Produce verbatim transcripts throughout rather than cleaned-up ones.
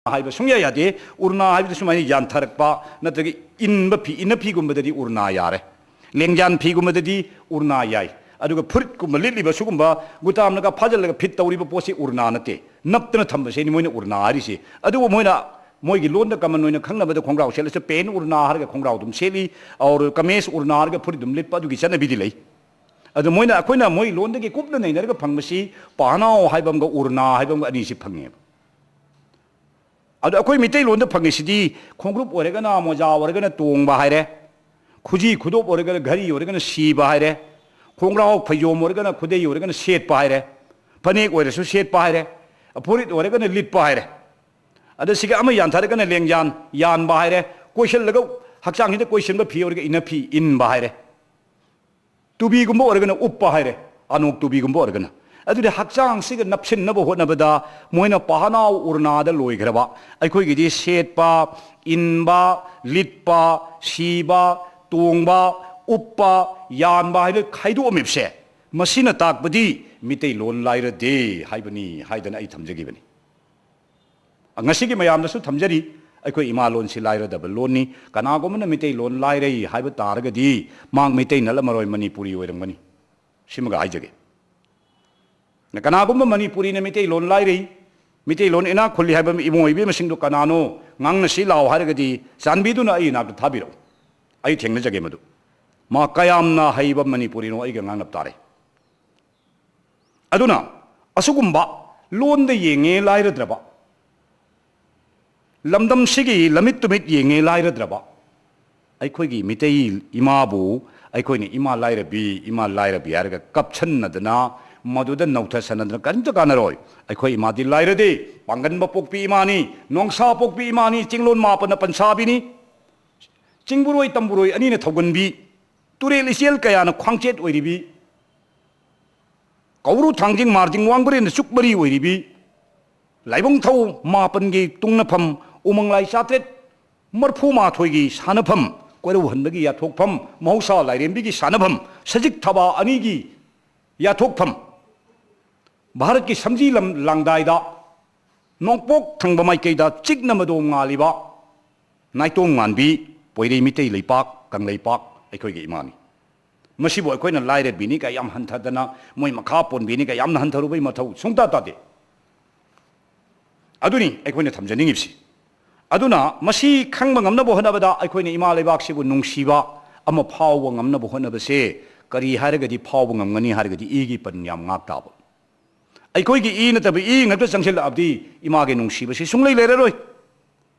ꯍꯥꯏꯕ ꯁꯨꯡꯌꯥ ꯌꯥꯗꯦ꯫ ꯎꯔꯅꯥ ꯍꯥꯏꯕꯗꯤ ꯁꯨꯃꯥꯏꯅ ꯌꯥꯟꯊꯔꯛꯄ, ꯅꯠꯇ꯭ꯔꯒ ꯏꯟꯕ ꯐꯤ, ꯏꯟꯅ ꯐꯤꯒꯨꯝꯕꯗꯗꯤ ꯎꯔꯅꯥ ꯌꯥꯔꯦ꯫ ꯂꯦꯡꯌꯥꯟ ꯐꯤꯒꯨꯝꯕꯗꯗꯤ ꯎꯔꯅꯥ ꯌꯥꯏ꯫ ꯑꯗꯨꯒ ꯐꯨꯔꯤꯠꯀꯨꯝꯕ ꯂꯤꯠꯂꯤꯕ ꯁꯤꯒꯨꯝꯕ ꯒꯨꯇꯥꯝꯅꯒ ꯐꯥꯖꯤꯜꯂꯒ ꯐꯤꯠ ꯇꯧꯔꯤꯕ ꯄꯣꯠꯁꯤ ꯎꯔꯅꯥ ꯅꯠꯇꯦ, ꯅꯞꯇꯅ ꯊꯝꯕꯁꯤꯅꯤ ꯃꯣꯏꯅ ꯎꯔꯅꯥ ꯍꯥꯏꯔꯤꯁꯤ꯫ ꯑꯗꯨꯕꯨ ꯃꯣꯏꯅ, ꯃꯣꯏꯒꯤ ꯂꯣꯟꯗ ꯀꯃꯟ ꯑꯣꯏꯅ ꯈꯪꯅꯕꯗ ꯈꯣꯡꯒ꯭ꯔꯥꯎ ꯁꯦꯠꯂꯁꯨ ꯄꯦꯟ ꯎꯔꯅꯥ ꯍꯥꯏꯔꯒ ꯈꯣꯡꯒ꯭ꯔꯥꯎ ꯑꯗꯨꯝ ꯁꯦꯠꯂꯤ, ꯑꯣꯔ ꯀꯃꯦꯁ ꯎꯔꯅꯥ ꯍꯥꯏꯔꯒ ꯐꯨꯔꯤꯠ ꯑꯗꯨꯝ ꯂꯤꯠꯄ, ꯑꯗꯨꯒꯤ ꯆꯠꯅꯕꯤꯗꯤ ꯂꯩ꯫ ꯑꯗꯨ ꯃꯣꯏꯅ, ꯑꯩꯈꯣꯏꯅ ꯃꯣꯏ ꯂꯣꯟꯗꯒꯤ ꯀꯨꯞꯅ ꯅꯩꯅꯔꯒ ꯐꯪꯕꯁꯤ ꯄꯥꯅꯥꯎ ꯍꯥꯏꯕ ꯑꯃꯒ ꯎꯔꯅꯥ ꯍꯥꯏꯕ ꯑꯃꯒ ꯑꯅꯤꯁꯤ ꯐꯪꯉꯦꯕ꯫ ꯑꯗꯣ ꯑꯩꯈꯣꯏ ꯃꯤꯇꯩꯂꯣꯟꯗ ꯐꯪꯉꯤꯁꯤꯗꯤ ꯈꯣꯡꯒ꯭ꯔꯨꯞ ꯑꯣꯏꯔꯒꯅ, ꯃꯣꯖꯥ ꯑꯣꯏꯔꯒꯅ ꯇꯣꯡꯕ ꯍꯥꯏꯔꯦ, ꯈꯨꯖꯤ ꯈꯨꯗꯣꯞ ꯑꯣꯏꯔꯒꯅ, ꯘꯔꯤ ꯑꯣꯏꯔꯒꯅ ꯁꯤꯕ ꯍꯥꯏꯔꯦ, ꯈꯣꯡꯒ꯭ꯔꯥꯎ ꯐꯩꯖꯣꯝ ꯑꯣꯏꯔꯒꯅ, ꯈꯨꯗꯩ ꯑꯣꯏꯔꯒꯅ ꯁꯦꯠꯄ ꯍꯥꯏꯔꯦ, ꯐꯅꯦꯛ ꯑꯣꯏꯔꯁꯨ ꯁꯦꯠꯄ ꯍꯥꯏꯔꯦ, ꯐꯨꯔꯤꯠ ꯑꯣꯏꯔꯒꯅ ꯂꯤꯠꯄ ꯍꯥꯏꯔꯦ꯫ ꯑꯗ ꯁꯤꯒ ꯑꯃ ꯌꯥꯟꯊꯔꯒꯅ ꯂꯦꯡꯌꯥꯟ ꯌꯥꯟꯕ ꯍꯥꯏꯔꯦ, ꯀꯣꯏꯁꯤꯜꯂꯒ ꯍꯛꯆꯥꯡꯁꯤꯗ ꯀꯣꯏꯁꯤꯟꯕ ꯐꯤ ꯑꯣꯏꯔꯒ ꯏꯟꯅ ꯐꯤ ꯏꯟꯕ ꯍꯥꯏꯔꯦ꯫ ꯇꯨꯕꯤꯒꯨꯝꯕ ꯑꯣꯏꯔꯒꯅ ꯎꯞꯄ ꯍꯥꯏꯔꯦ, ꯑꯅꯣꯛ ꯇꯨꯕꯤꯒꯨꯝꯕ ꯑꯣꯏꯔꯒꯅ꯫ ꯑꯗꯨꯗꯤ ꯍꯛꯆꯥꯡꯁꯤꯒ ꯅꯞꯁꯤꯟꯅꯕ ꯍꯣꯠꯅꯕꯗ ꯃꯣꯏꯅ ꯄꯥꯍꯅꯥꯎ ꯎꯔꯅꯥꯗ ꯂꯣꯏꯈ꯭ꯔꯕ, ꯑꯩꯈꯣꯏꯒꯤꯗꯤ ꯁꯦꯠꯄ, ꯏꯟꯕ, ꯂꯤꯠꯄ, ꯁꯤꯕ, ꯇꯣꯡꯕ, ꯎꯞꯄ, ꯌꯥꯟꯕ ꯍꯥꯏꯅ ꯈꯥꯏꯗꯣꯛꯑꯝꯃꯤꯕꯁꯦ, ꯃꯁꯤꯅ ꯇꯥꯛꯄꯗꯤ ꯃꯤꯇꯩꯂꯣꯟ ꯂꯥꯏꯔꯗꯦ ꯍꯥꯏꯕꯅꯤ ꯍꯥꯏꯗꯅ ꯑꯩ ꯊꯝꯖꯈꯤꯕꯅꯤ꯫ ꯉꯁꯤꯒꯤ ꯃꯌꯥꯝꯗꯁꯨ ꯊꯝꯖꯔꯤ, ꯑꯩꯈꯣꯏ ꯏꯃꯥ ꯂꯣꯟꯁꯤ ꯂꯥꯏꯔꯗꯕ ꯂꯣꯟꯅꯤ꯫ ꯀꯅꯥꯒꯨꯝꯕꯅ ꯃꯤꯇꯩꯂꯣꯟ ꯂꯥꯏꯔꯩ ꯍꯥꯏꯕ ꯇꯥꯔꯒꯗꯤ, ꯃꯍꯥꯛ ꯃꯤꯇꯩ ꯅꯠꯂꯝꯃꯔꯣꯏ, ꯃꯅꯤꯄꯨꯔꯤ ꯑꯣꯏꯔꯝꯒꯅꯤ꯫ ꯁꯤꯃꯒ ꯍꯥꯏꯖꯒꯦ꯫ ꯀꯅꯥꯒꯨꯝꯕ ꯃꯅꯤꯄꯨꯔꯤꯅ ꯃꯤꯇꯩꯂꯣꯟ ꯂꯥꯏꯔꯩ, ꯃꯤꯇꯩꯂꯣꯟ ꯏꯅꯥꯛ ꯈꯨꯜꯂꯤ ꯍꯥꯏꯕ ꯏꯃꯣ ꯏꯕꯦꯝꯃꯁꯤꯡꯗꯨ ꯀꯅꯥꯅꯣ, ꯉꯥꯡꯅꯁꯤ ꯂꯥꯎ ꯍꯥꯏꯔꯒꯗꯤ, ꯆꯥꯟꯕꯤꯗꯨꯅ ꯑꯩ ꯏꯅꯥꯛꯇ ꯊꯥꯕꯤꯔꯛꯎ꯫ ꯑꯩ ꯊꯦꯡꯅꯖꯒꯦ ꯃꯗꯨ꯫ ꯃꯥ ꯀꯌꯥꯝꯅ ꯍꯩꯕ ꯃꯅꯤꯄꯨꯔꯤꯅꯣ ꯑꯩꯒ ꯉꯥꯡꯅꯕ ꯇꯥꯔꯦ꯫ ꯑꯗꯨꯅ ꯑꯁꯤꯒꯨꯝꯕ ꯂꯣꯟꯗ ꯌꯦꯡꯉꯦ ꯂꯥꯏꯔꯗ꯭ꯔꯕ, ꯂꯝꯗꯝꯁꯤꯒꯤ ꯂꯝꯃꯤꯠ ꯇꯨꯃꯤꯠ ꯌꯦꯡꯉꯦ ꯂꯥꯏꯔꯗ꯭ꯔꯕ, ꯑꯩꯈꯣꯏꯒꯤ ꯃꯤꯇꯩ ꯏꯃꯥꯕꯨ ꯑꯩꯈꯣꯏꯅ ꯏꯃꯥ ꯂꯥꯏꯔꯕꯤ, ꯏꯃꯥ ꯂꯥꯏꯔꯕꯤ ꯍꯥꯏꯔꯒ ꯀꯞꯁꯟꯅꯗꯅ, ꯃꯗꯨꯗ ꯅꯧꯊꯁꯟꯅꯗꯅ ꯀꯔꯤꯝꯇ ꯀꯥꯟꯅꯔꯣꯏ꯫ ꯑꯩꯈꯣꯏ ꯏꯃꯥꯗꯤ ꯂꯥꯏꯔꯗꯦ, ꯄꯥꯡꯒꯟꯕ ꯄꯣꯛꯄꯤ ꯏꯃꯥꯅꯤ, ꯅꯣꯡꯁꯥ ꯄꯣꯛꯄꯤ ꯏꯃꯥꯅꯤ, ꯆꯤꯡꯂꯣꯟ ꯃꯥꯄꯟꯅ ꯄꯟꯁꯥꯕꯤꯅꯤ, ꯆꯤꯡꯕꯨꯔꯣꯏ ꯇꯝꯕꯨꯔꯣꯏ ꯑꯅꯤꯅ ꯊꯧꯒꯟꯕꯤ, ꯇꯨꯔꯦꯜ ꯏꯆꯦꯜ ꯀꯌꯥꯅ ꯈ꯭ꯋꯥꯡꯆꯦꯠ ꯑꯣꯏꯔꯤꯕꯤ, ꯀꯧꯔꯨ ꯊꯥꯡꯖꯤꯡ ꯃꯥꯔꯖꯤꯡ ꯋꯥꯡꯕ꯭ꯔꯦꯟꯅ ꯆꯨꯛ ꯃꯔꯤ ꯑꯣꯏꯔꯤꯕꯤ, ꯂꯥꯏꯕꯨꯡ ꯊꯧ ꯃꯥꯄꯟꯒꯤ ꯇꯨꯡꯅꯐꯝ, ꯎꯃꯪ ꯂꯥꯏ ꯆꯥꯇ꯭ꯔꯦꯠ ꯃꯔꯐꯨ ꯃꯥꯊꯣꯏꯒꯤ ꯁꯥꯟꯅꯐꯝ, ꯀꯣꯏꯔꯧꯍꯟꯕꯒꯤ ꯌꯥꯊꯣꯛꯐꯝ, ꯃꯍꯧꯁꯥ ꯂꯥꯏꯔꯦꯝꯕꯤꯒꯤ ꯁꯥꯟꯅꯐꯝ, ꯁꯖꯤꯛ ꯊꯕꯥ ꯑꯅꯤꯒꯤ ꯌꯥꯊꯣꯛꯐꯝ, ꯚꯥꯔꯠꯀꯤ ꯁꯝꯖꯤ ꯂꯝ ꯂꯥꯡꯗꯥꯏꯗ ꯅꯣꯡꯄꯣꯛ ꯊꯪꯕ ꯃꯥꯏꯀꯩꯗ ꯆꯤꯛꯅ ꯃꯗꯣꯝ ꯉꯥꯜꯂꯤꯕ ꯅꯥꯏꯇꯣꯝ ꯉꯥꯟꯕꯤ ꯄꯣꯏꯔꯩ ꯃꯤꯇꯩ ꯂꯩꯄꯥꯛ ꯀꯪꯂꯩꯄꯥꯛ ꯑꯩꯈꯣꯏꯒꯤ ꯏꯃꯥꯅꯤ꯫ ꯃꯁꯤꯕꯨ ꯑꯩꯈꯣꯏꯅ ꯂꯥꯏꯔꯕꯤꯅꯤ ꯀꯥꯏ ꯌꯥꯝ ꯍꯟꯊꯗꯅ, ꯃꯣꯏ ꯃꯈꯥ ꯄꯣꯟꯕꯤꯅꯤ ꯀꯥꯏ ꯌꯥꯝꯅ ꯍꯟꯊꯔꯨꯕꯒꯤ ꯃꯊꯧ ꯁꯨꯡꯇꯥ ꯇꯥꯗꯦ꯫ ꯑꯗꯨꯅꯤ ꯑꯩꯈꯣꯏꯅ ꯊꯝꯖꯅꯤꯡꯉꯤꯕꯁꯤ꯫ ꯑꯗꯨꯅ ꯃꯁꯤ ꯈꯪꯕ ꯉꯝꯅꯕ ꯍꯣꯠꯅꯕꯗ ꯑꯩꯈꯣꯏꯅ ꯏꯃꯥ ꯂꯩꯕꯥꯛꯁꯤꯕꯨ ꯅꯨꯡꯁꯤꯕ ꯑꯃ ꯐꯥꯎꯕ ꯉꯝꯅꯕ ꯍꯣꯠꯅꯕꯁꯦ ꯀꯔꯤ ꯍꯥꯏꯔꯒꯗꯤ ꯐꯥꯎꯕ ꯉꯝꯒꯅꯤ ꯍꯥꯏꯔꯒꯗꯤ ꯏꯒꯤ ꯄꯟ ꯌꯥꯝ ꯉꯥꯛ ꯇꯥꯕ꯫ ꯑꯩꯈꯣꯏꯒꯤ ꯏ ꯅꯠꯇꯕ ꯏ ꯉꯥꯛꯇ ꯆꯪꯁꯤꯜꯂꯛꯑꯕꯗꯤ ꯏꯃꯥꯒꯤ ꯅꯨꯡꯁꯤꯕꯁꯤ ꯁꯨꯡꯂꯩ ꯂꯩꯔꯔꯣꯏ꯫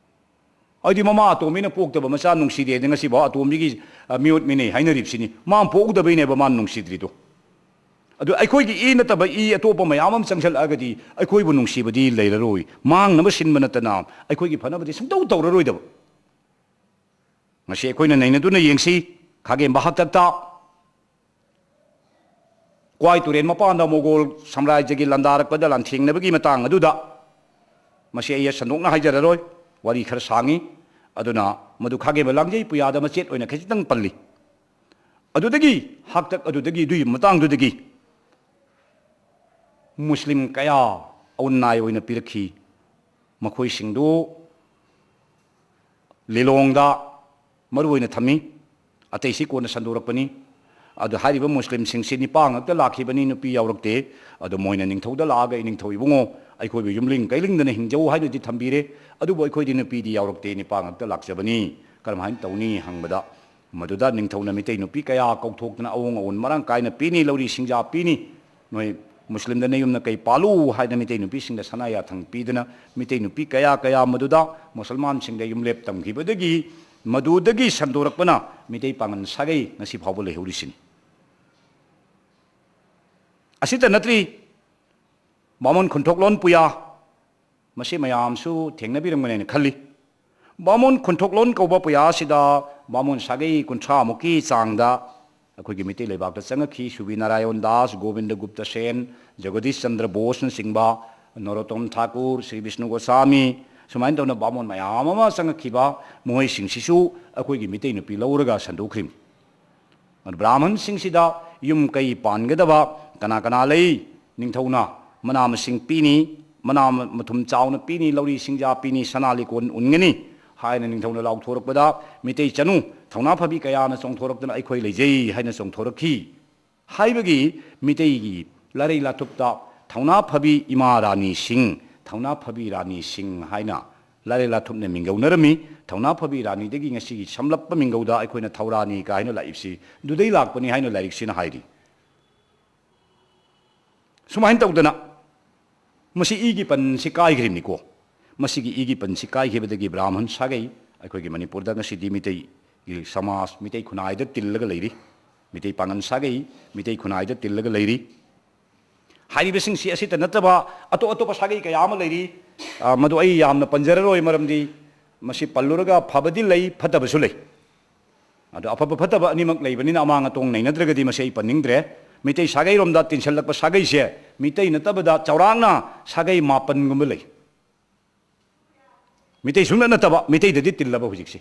ꯑꯩꯗꯤ ꯃꯃꯥ ꯑꯇꯣꯝꯕꯤꯅ ꯄꯣꯛꯇꯕ ꯃꯆꯥ ꯅꯨꯡꯁꯤꯗꯦꯗꯤ ꯉꯁꯤꯐꯥꯎ ꯑꯇꯣꯝꯕꯤꯒꯤ, ꯑ, ꯃꯤꯑꯣꯠ ꯃꯤꯅꯩ ꯍꯥꯏꯅꯔꯤꯕꯁꯤꯅꯤ꯫ ꯃꯥ ꯄꯣꯛꯎꯗꯕꯩꯅꯦꯕ ꯃꯥꯅ ꯅꯨꯡꯁꯤꯗ꯭ꯔꯤꯗꯣ꯫ ꯑꯗꯨ ꯑꯩꯈꯣꯏꯒꯤ ꯏ ꯅꯠꯇꯕ ꯏ ꯑꯇꯣꯞꯄ ꯃꯌꯥꯝ ꯑꯃ ꯆꯪꯁꯤꯜꯂꯛꯑꯒꯗꯤ ꯑꯩꯈꯣꯏꯕꯨ ꯅꯨꯡꯁꯤꯕꯗꯤ ꯂꯩꯔꯔꯣꯏ꯫ ꯃꯥꯡꯅꯕ ꯁꯤꯟꯕ ꯅꯠꯇꯅ ꯑꯩꯈꯣꯏꯒꯤ ꯐꯅꯕꯗꯤ ꯁꯨꯡꯇꯧ ꯇꯧꯔꯔꯣꯏꯗꯕ꯫ ꯉꯁꯤ ꯑꯩꯈꯣꯏꯅ ꯅꯩꯅꯗꯨꯅ ꯌꯦꯡꯁꯤ, ꯈꯥꯒꯦꯝꯕ ꯍꯥꯛꯇꯛꯇ ꯀ꯭ꯋꯥꯏ ꯇꯨꯔꯦꯟ ꯃꯄꯥꯟꯗ ꯃꯣꯒꯣꯜ ꯁꯥꯝꯔꯥꯖ꯭ꯌꯒꯤ ꯂꯥꯟꯗꯥꯔꯛꯄꯗ ꯂꯥꯟꯊꯦꯡꯅꯕꯒꯤ ꯃꯇꯥꯡ ꯑꯗꯨꯗ, ꯃꯁꯤ ꯑꯩ ꯁꯟꯗꯣꯛꯅ ꯍꯥꯏꯖꯔꯔꯣꯏ, ꯋꯥꯔꯤ ꯈꯔ ꯁꯥꯡꯉꯤ꯫ ꯑꯗꯨꯅ ꯃꯗꯨ ꯈꯥꯒꯦꯝꯕ ꯂꯥꯡꯖꯩ ꯄꯨꯌꯥꯗ ꯃꯆꯦꯠ ꯑꯣꯏꯅ ꯈꯖꯤꯛꯇꯪ ꯄꯜꯂꯤ꯫ ꯑꯗꯨꯗꯒꯤ, ꯍꯥꯛꯇꯛ ꯑꯗꯨꯗꯒꯤ, ꯑꯗꯨꯒꯤ ꯃꯇꯥꯡꯗꯨꯗꯒꯤ ꯃꯨꯁꯂꯤꯝ ꯀꯌꯥ ꯑꯎꯟ ꯅꯥꯏ ꯑꯣꯏꯅ ꯄꯤꯔꯛꯈꯤ꯫ ꯃꯈꯣꯏꯁꯤꯡꯗꯨ ꯂꯤꯂꯣꯡꯗ ꯃꯔꯨ ꯑꯣꯏꯅ ꯊꯝꯃꯤ꯫ ꯑꯇꯩꯁꯤ ꯀꯣꯟꯅ ꯁꯟꯗꯣꯔꯛꯄꯅꯤ꯫ ꯑꯗꯨ ꯍꯥꯏꯔꯤꯕ ꯃꯨꯁꯂꯤꯝꯁꯤꯡꯁꯤ ꯅꯤꯄꯥ ꯉꯥꯛꯇ ꯂꯥꯛꯈꯤꯕꯅꯤ, ꯅꯨꯄꯤ ꯌꯥꯎꯔꯛꯇꯦ꯫ ꯑꯗꯨ ꯃꯣꯏꯅ ꯅꯤꯡꯊꯧꯗ ꯂꯥꯛꯑꯒ, "ꯏꯅꯤꯡꯊꯧ ꯏꯕꯨꯡꯉꯣ, ꯑꯩꯈꯣꯏꯕꯨ ꯌꯨꯝꯂꯤꯡ ꯀꯩꯂꯤꯡꯗꯅ ꯍꯤꯡꯖꯧ" ꯍꯥꯏꯅꯗꯤ ꯊꯝꯕꯤꯔꯦ꯫ ꯑꯗꯨꯕꯨ ꯑꯩꯈꯣꯏꯗꯤ ꯅꯨꯄꯤꯗꯤ ꯌꯥꯎꯔꯛꯇꯦ, ꯅꯤꯄꯥ ꯉꯥꯛꯇ ꯂꯥꯛꯆꯕꯅꯤ꯫ ꯀꯔꯝꯍꯥꯏꯅ ꯇꯧꯅꯤ ꯍꯪꯕꯗ, ꯃꯗꯨꯗ ꯅꯤꯡꯊꯧꯅ ꯃꯤꯇꯩ ꯅꯨꯄꯤ ꯀꯌꯥ ꯀꯧꯊꯣꯛꯇꯅ ꯑꯑꯣꯡ ꯑꯑꯣꯟ ꯃꯔꯥꯡ ꯀꯥꯏꯅ ꯄꯤꯅꯤ, ꯂꯧꯔꯤ ꯁꯤꯡꯖꯥ ꯄꯤꯅꯤ꯫ ꯅꯣꯏ ꯃꯨꯁꯂꯤꯝꯗ ꯅꯌꯨꯝꯅ ꯀꯩ ꯄꯥꯜꯂꯨ ꯍꯥꯏꯗꯅ ꯃꯤꯇꯩ ꯅꯨꯄꯤꯁꯤꯡꯗ ꯁꯅꯥ ꯌꯥꯊꯪ ꯄꯤꯗꯅ, ꯃꯤꯇꯩ ꯅꯨꯄꯤ ꯀꯌꯥ ꯀꯌꯥ ꯃꯗꯨꯗ ꯃꯨꯁꯜꯃꯥꯟꯁꯤꯡꯗ ꯌꯨꯝꯂꯦꯞ ꯇꯝꯈꯤꯕꯗꯒꯤ, ꯃꯗꯨꯗꯒꯤ ꯁꯟꯗꯣꯔꯛꯄꯅ ꯃꯤꯇꯩ ꯄꯥꯉꯟ ꯁꯥꯒꯩ ꯉꯁꯤ ꯐꯥꯎꯕ ꯂꯩꯍꯧꯔꯤꯁꯤꯅꯤ꯫ ꯑꯁꯤꯇ ꯅꯠꯇ꯭ꯔꯤ, ꯕꯥꯃꯣꯟ ꯈꯨꯟꯊꯣꯛꯂꯣꯟ ꯄꯨꯌꯥ, ꯃꯁꯤ ꯃꯌꯥꯝꯁꯨ ꯊꯦꯡꯅꯕꯤꯔꯝꯒꯅꯤ ꯍꯥꯏꯅ ꯈꯜꯂꯤ꯫ ꯕꯥꯃꯣꯟ ꯈꯨꯟꯊꯣꯛꯂꯣꯟ ꯀꯧꯕ ꯄꯨꯌꯥ ꯑꯁꯤꯗ ꯕꯥꯃꯣꯟ ꯁꯥꯒꯩ ꯀꯨꯟꯊ꯭ꯔꯥꯃꯨꯛꯀꯤ ꯆꯥꯡꯗ ꯑꯩꯈꯣꯏꯒꯤ ꯃꯤꯇꯩ ꯂꯩꯕꯥꯛꯇ ꯆꯪꯉꯛꯈꯤ꯫ ꯁꯨꯕꯤ ꯅꯥꯔꯥꯌꯣꯟ ꯗꯥꯁ, ꯒꯣꯕꯤꯟꯗ ꯒꯨꯞꯇ ꯁꯦꯟ, ꯖꯒꯗꯤꯁ ꯆꯟꯗ꯭ꯔ ꯕꯣꯁꯅꯆꯤꯡꯕ, ꯅꯔꯣꯠꯇꯣꯝ ꯊꯥꯀꯨꯔ, ꯁ꯭ꯔꯤ ꯕꯤꯁꯅꯨ ꯒꯣꯁꯥꯃꯤ, ꯁꯨꯃꯥꯏꯅ ꯇꯧꯅ ꯕꯥꯃꯣꯟ ꯃꯌꯥꯝ ꯑꯃ ꯆꯪꯉꯛꯈꯤꯕ, ꯃꯈꯣꯏꯁꯤꯡꯁꯤꯁꯨ ꯑꯩꯈꯣꯏꯒꯤ ꯃꯤꯇꯩ ꯅꯨꯄꯤ ꯂꯧꯔꯒ ꯁꯟꯗꯣꯛꯈ꯭ꯔꯤꯕꯅꯤ꯫ ꯑꯗꯨ ꯕ꯭ꯔꯥꯍꯃꯟꯁꯤꯡꯁꯤꯗ ꯌꯨꯝ ꯀꯩ ꯄꯥꯟꯒꯗꯕ ꯀꯅꯥ ꯀꯅꯥ ꯂꯩ? ꯅꯤꯡꯊꯧꯅ ꯃꯅꯥ ꯃꯁꯤꯡ ꯄꯤꯅꯤ, ꯃꯅꯥ ꯃꯊꯨꯝ ꯆꯥꯎꯅ ꯄꯤꯅꯤ, ꯂꯧꯔꯤ ꯁꯤꯡꯖꯥ ꯄꯤꯅꯤ, ꯁꯅꯥ ꯂꯤꯀꯣꯟ ꯎꯟꯒꯅꯤ ꯍꯥꯏꯅ ꯅꯤꯡꯊꯧꯅ ꯂꯥꯎꯊꯣꯔꯛꯄꯗ, ꯃꯤꯇꯩ ꯆꯅꯨ ꯊꯧꯅꯥ ꯐꯕꯤ ꯀꯌꯥꯅ ꯆꯣꯡꯊꯣꯔꯛꯇꯨꯅ "ꯑꯩꯈꯣꯏ ꯂꯩꯖꯩ" ꯍꯥꯏꯅ ꯆꯣꯡꯊꯣꯔꯛꯈꯤ꯫ ꯍꯥꯏꯕꯒꯤ ꯃꯤꯇꯩꯒꯤ ꯂꯥꯏꯔꯩ ꯂꯥꯊꯨꯞꯇ ꯊꯧꯅꯥ ꯐꯕꯤ ꯏꯃꯥ ꯔꯥꯅꯤ ꯁꯤꯡ, ꯊꯧꯅꯥ ꯐꯕꯤ ꯔꯥꯅꯤ ꯁꯤꯡ ꯍꯥꯏꯅ ꯂꯥꯏꯔꯩ ꯂꯥꯊꯨꯞꯅ ꯃꯤꯡꯒꯧꯅꯔꯝꯃꯤ꯫ ꯊꯧꯅꯥ ꯐꯕꯤ ꯔꯥꯅꯤꯗꯒꯤ ꯉꯁꯤꯒꯤ ꯁꯝꯂꯞꯄ ꯃꯤꯡꯒꯧꯗ ꯑꯩꯈꯣꯏꯅ ꯊꯧꯔꯥꯅꯤ ꯀꯥ ꯍꯥꯏꯅ ꯂꯥꯛꯏꯕꯁꯤ ꯑꯗꯨꯗꯩ ꯂꯥꯛꯄꯅꯤ ꯍꯥꯏꯅ ꯂꯥꯏꯔꯤꯛꯁꯤꯅ ꯍꯥꯏꯔꯤ꯫ ꯁꯨꯃꯥꯏꯅ ꯇꯧꯗꯅ ꯃꯁꯤ ꯏꯒꯤ ꯄꯟꯁꯤ ꯀꯥꯏꯈ꯭ꯔꯤꯕꯅꯤꯀꯣ꯫ ꯃꯁꯤꯒꯤ ꯏꯒꯤ ꯄꯟꯁꯤ ꯀꯥꯏꯈꯤꯕꯗꯒꯤ ꯕ꯭ꯔꯥꯍꯃꯟ ꯁꯥꯒꯩ ꯑꯩꯈꯣꯏꯒꯤ ꯃꯅꯤꯄꯨꯔꯗ ꯉꯁꯤꯗꯤ ꯃꯤꯇꯩꯒꯤ ꯁꯃꯥꯖ, ꯃꯤꯇꯩ ꯈꯨꯟꯅꯥꯏꯗ ꯇꯤꯜꯂꯒ ꯂꯩꯔꯤ꯫ ꯃꯤꯇꯩ ꯄꯥꯉꯟ ꯁꯥꯒꯩ ꯃꯤꯇꯩ ꯈꯨꯟꯅꯥꯏꯗ ꯇꯤꯜꯂꯒ ꯂꯩꯔꯤ꯫ ꯍꯥꯏꯔꯤꯕꯁꯤꯡꯁꯤ ꯑꯁꯤꯇ ꯅꯠꯇꯕ ꯑꯇꯣꯞ ꯑꯇꯣꯞꯄ ꯁꯥꯒꯩ ꯀꯌꯥ ꯑꯃ ꯂꯩꯔꯤ꯫ ꯑ, ꯃꯗꯨ ꯑꯩ ꯌꯥꯝꯅ ꯄꯟꯖꯔꯔꯣꯏ, ꯃꯔꯝꯗꯤ ꯃꯁꯤ ꯄꯜꯂꯨꯔꯒ ꯐꯕꯗꯤ ꯂꯩ, ꯐꯠꯇꯕꯁꯨ ꯂꯩ꯫ ꯑꯗꯣ ꯑꯐꯕ ꯐꯠꯇꯕ ꯑꯅꯤꯃꯛ ꯂꯩꯕꯅꯤꯅ ꯑꯃꯥꯡ ꯑꯇꯣꯡ ꯅꯩꯅꯗ꯭ꯔꯒꯗꯤ ꯃꯁꯤ ꯑꯩ ꯄꯟꯅꯤꯡꯗ꯭ꯔꯦ꯫ ꯃꯤꯇꯩ ꯁꯥꯒꯩꯔꯣꯝꯗ ꯇꯤꯟꯁꯤꯜꯂꯛꯄ ꯁꯥꯒꯩꯁꯦ ꯃꯤꯇꯩ ꯅꯠꯇꯕꯗ ꯆꯥꯎꯔꯥꯛꯅ ꯁꯥꯒꯩ ꯃꯥꯄꯟꯒꯨꯝꯕ ꯂꯩ꯫ ꯃꯤꯇꯩ ꯁꯨꯡꯅꯠ ꯅꯠꯇꯕ, ꯃꯤꯇꯩꯗꯗꯤ ꯇꯤꯜꯂꯕ ꯍꯧꯖꯤꯛꯁꯦ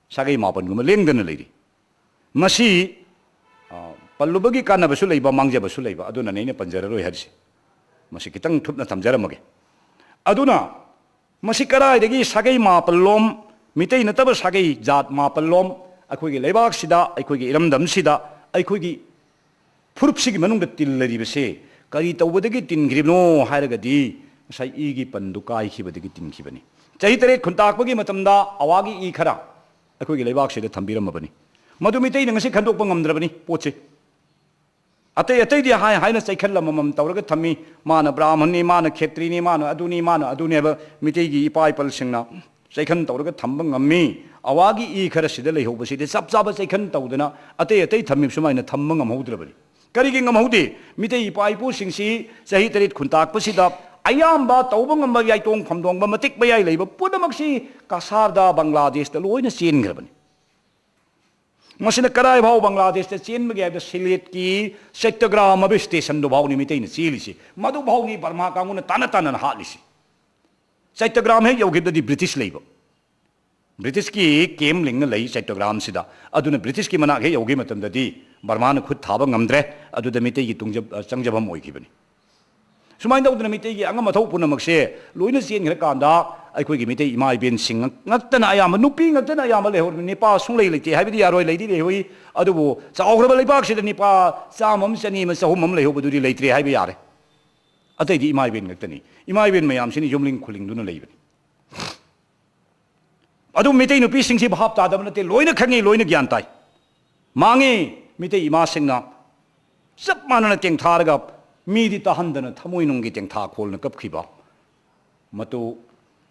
ꯁꯥꯒꯩ ꯃꯥꯄꯟꯒꯨꯝꯕ ꯂꯦꯡꯗꯅ ꯂꯩꯔꯤ꯫ ꯃꯁꯤ, ꯑ, ꯄꯜꯂꯨꯕꯒꯤ ꯀꯥꯟꯅꯕꯁꯨ ꯂꯩꯕ, ꯃꯥꯡꯖꯕꯁꯨ ꯂꯩꯕ, ꯑꯗꯨꯅꯅꯦ ꯑꯩꯅ ꯄꯟꯖꯔꯔꯣꯏ ꯍꯥꯏꯔꯤꯁꯦ꯫ ꯃꯁꯤ ꯈꯤꯇꯪ ꯊꯨꯞꯅ ꯊꯝꯖꯔꯝꯃꯒꯦ꯫ ꯑꯗꯨꯅ ꯃꯁꯤ ꯀꯗꯥꯏꯗꯒꯤ ꯁꯥꯒꯩ ꯃꯥꯄꯜꯂꯣꯝ, ꯃꯤꯇꯩ ꯅꯠꯇꯕ ꯁꯥꯒꯩ ꯖꯥꯠ ꯃꯥꯄꯜꯂꯣꯝ ꯑꯩꯈꯣꯏꯒꯤ ꯂꯩꯕꯥꯛꯁꯤꯗ, ꯑꯩꯈꯣꯏꯒꯤ ꯏꯔꯝꯗꯝꯁꯤꯗ, ꯑꯩꯈꯣꯏꯒꯤ ꯐꯨꯔꯨꯞꯁꯤꯒꯤ ꯃꯅꯨꯡꯗ ꯇꯤꯜꯂꯔꯤꯕꯁꯦ ꯀꯔꯤ ꯇꯧꯕꯗꯒꯤ ꯇꯤꯟꯈ꯭ꯔꯤꯕꯅꯣ ꯍꯥꯏꯔꯒꯗꯤ, ꯉꯁꯥꯏ ꯏꯒꯤ ꯄꯟꯗꯨ ꯀꯥꯏꯈꯤꯕꯗꯒꯤ ꯇꯤꯟꯈꯤꯕꯅꯤ꯫ ꯆꯍꯤ ꯇꯔꯦꯠ ꯈꯨꯟꯇꯥꯛꯄꯒꯤ ꯃꯇꯝꯗ ꯑꯋꯥꯒꯤ ꯏ ꯈꯔ ꯑꯩꯈꯣꯏꯒꯤ ꯂꯩꯕꯥꯛꯁꯤꯗ ꯊꯝꯕꯤꯔꯝꯃꯕꯅꯤ꯫ ꯃꯗꯨ ꯃꯤꯇꯩꯅ ꯉꯁꯤ ꯈꯟꯗꯣꯛꯄ ꯉꯝꯗ꯭ꯔꯕꯅꯤ ꯄꯣꯠꯁꯦ꯫ ꯑꯇꯩ ꯑꯇꯩꯗꯤ ꯍꯥꯏ ꯍꯥꯏꯅ ꯆꯩꯈꯜ ꯑꯃꯃꯝ ꯇꯧꯔꯒ ꯊꯝꯃꯤ꯫ ꯃꯥꯅ ꯕ꯭ꯔꯥꯍꯃꯟꯅꯤ, ꯃꯥꯅ ꯈꯦꯇ꯭ꯔꯤꯅꯤ, ꯃꯥꯅ ꯑꯗꯨꯅꯤ, ꯃꯥꯅ ꯑꯗꯨꯅꯤ ꯍꯥꯏꯕ ꯃꯤꯇꯩꯒꯤ ꯏꯄꯥ ꯏꯄꯜꯁꯤꯡꯅ ꯆꯩꯈꯟ ꯇꯧꯔꯒ ꯊꯝꯕ ꯉꯝꯃꯤ꯫ ꯑꯋꯥꯒꯤ ꯏ ꯈꯔ ꯁꯤꯗ ꯂꯩꯍꯧꯕꯁꯤꯗꯤ ꯆꯞ ꯆꯥꯕ ꯆꯩꯈꯟ ꯇꯧꯗꯅ ꯑꯇꯩ ꯑꯇꯩ ꯊꯝꯃꯤꯕ ꯁꯨꯃꯥꯏꯅ ꯊꯝꯕ ꯉꯝꯍꯧꯗ꯭ꯔꯕꯅꯤ꯫ ꯀꯔꯤꯒꯤ ꯉꯝꯍꯧꯗꯦ? ꯃꯤꯇꯩ ꯏꯄꯥ ꯏꯄꯨꯁꯤꯡꯁꯤ ꯆꯍꯤ ꯇꯔꯦꯠ ꯈꯨꯟꯇꯥꯛꯄꯁꯤꯗ ꯑꯌꯥꯝꯕ ꯇꯧꯕ ꯉꯝꯕ, ꯌꯥꯏꯇꯣꯡ ꯐꯝꯗꯣꯡꯕ ꯃꯇꯤꯛ ꯃꯌꯥꯏ ꯂꯩꯕ ꯄꯨꯝꯅꯃꯛꯁꯤ ꯀꯁꯥꯔꯗ, ꯕꯪꯒ꯭ꯂꯥꯗꯦꯁꯇ ꯂꯣꯏꯅ ꯆꯦꯟꯈ꯭ꯔꯕꯅꯤ꯫ ꯃꯁꯤꯅ ꯀꯗꯥꯏ ꯐꯥꯎ ꯕꯪꯒ꯭ꯂꯥꯗꯦꯁꯇ ꯆꯦꯟꯕꯒꯦ ꯍꯥꯏꯕꯗ ꯁꯤꯂꯦꯠꯀꯤ ꯆꯩꯇꯒ꯭ꯔꯥꯝ ꯍꯥꯏꯕ ꯁ꯭ꯇꯦꯁꯟꯗꯨ ꯐꯥꯎꯅꯤ ꯃꯤꯇꯩꯅ ꯆꯦꯜꯂꯤꯁꯤ꯫ ꯃꯗꯨ ꯐꯥꯎꯅꯤ ꯕꯔꯃꯥ ꯀꯥꯡꯕꯨꯅ ꯇꯥꯟꯅ ꯇꯥꯟꯅꯅ ꯍꯥꯠꯂꯤꯁꯤ꯫ ꯆꯩꯇꯒ꯭ꯔꯥꯝ ꯍꯦꯛ ꯌꯧꯈꯤꯕꯗꯗꯤ ꯕ꯭ꯔꯤꯇꯤꯁ ꯂꯩꯕ꯫ ꯕ꯭ꯔꯤꯇꯤꯁꯀꯤ ꯀꯦꯝ ꯂꯤꯡꯅ ꯂꯩ ꯆꯩꯇꯒ꯭ꯔꯥꯝꯁꯤꯗ꯫ ꯑꯗꯨꯅ ꯕ꯭ꯔꯤꯇꯤꯁꯀꯤ ꯃꯅꯥꯛ ꯍꯦꯛ ꯌꯧꯈꯤꯕ ꯃꯇꯝꯗꯗꯤ ꯕꯔꯃꯥꯅ ꯈꯨꯠ ꯊꯥꯕ ꯉꯝꯗ꯭ꯔꯦ꯫ ꯑꯗꯨꯗ ꯃꯤꯇꯩꯒꯤ ꯇꯨꯡꯖ-, ꯑ, ꯆꯪꯖꯐꯝ ꯑꯣꯏꯈꯤꯕꯅꯤ꯫ ꯁꯨꯃꯥꯏꯅ ꯇꯧꯗꯅ ꯃꯤꯇꯩꯒꯤ ꯑꯉꯝ ꯑꯊꯧ ꯄꯨꯝꯅꯃꯛꯁꯦ ꯂꯣꯏꯅ ꯆꯦꯟꯈ꯭ꯔꯀꯥꯟꯗ ꯑꯩꯈꯣꯏꯒꯤ ꯃꯤꯇꯩ ꯏꯃꯥ ꯏꯕꯦꯟꯁꯤꯡ ꯉꯥꯛ-, ꯉꯥꯛꯇꯅ ꯑꯌꯥꯝꯕ, ꯅꯨꯄꯤ ꯉꯥꯛꯇꯅ ꯑꯌꯥꯝꯕ ꯂꯩꯍꯧꯔꯤꯕꯅꯤ꯫ ꯅꯤꯄꯥ ꯁꯨꯡꯂꯩ ꯂꯩꯇꯦ ꯍꯥꯏꯕꯗꯤ ꯌꯥꯔꯣꯏ, ꯂꯩꯗꯤ ꯂꯩꯍꯧꯏ꯫ ꯑꯗꯨꯕꯨ ꯆꯥꯎꯈ꯭ꯔꯕ ꯂꯩꯕꯥꯛꯁꯤꯗ ꯅꯤꯄꯥ ꯆꯥꯝꯃ ꯑꯃ, ꯆꯅꯤ ꯑꯃ, ꯆꯍꯨꯝ ꯑꯃ ꯂꯩꯍꯧꯕꯗꯨꯗꯤ ꯂꯩꯇ꯭ꯔꯦ ꯍꯥꯏꯕ ꯌꯥꯔꯦ꯫ ꯑꯇꯩꯗꯤ ꯏꯃꯥ ꯏꯕꯦꯟ ꯉꯥꯛꯇꯅꯤ꯫ ꯏꯃꯥ ꯏꯕꯦꯟ ꯃꯌꯥꯝꯁꯤꯅ ꯌꯨꯝꯂꯤꯡ ꯈꯨꯂꯤꯡꯗꯨꯅ ꯂꯩꯕꯅꯤ꯫ ꯑꯗꯨ ꯃꯤꯇꯩ ꯅꯨꯄꯤꯁꯤꯡꯁꯤ ꯚꯥꯞ ꯇꯥꯗꯕ ꯅꯠꯇꯦ, ꯂꯣꯏꯅ ꯈꯪꯉꯤ, ꯂꯣꯏꯅ ꯒ꯭ꯌꯥꯟ ꯇꯥꯏ꯫ ꯃꯥꯡꯉꯤ꯫ ꯃꯤꯇꯩ ꯏꯃꯥꯁꯤꯡꯅ ꯆꯞ ꯃꯥꯟꯅꯅ ꯇꯦꯡꯊꯥꯔꯒ ꯃꯤꯗꯤ ꯇꯥꯍꯟꯗꯅ ꯊꯃꯣꯏꯅꯨꯡꯒꯤ ꯇꯦꯡꯊꯥ ꯈꯣꯜꯅ ꯀꯞꯈꯤꯕ ꯃꯇꯨ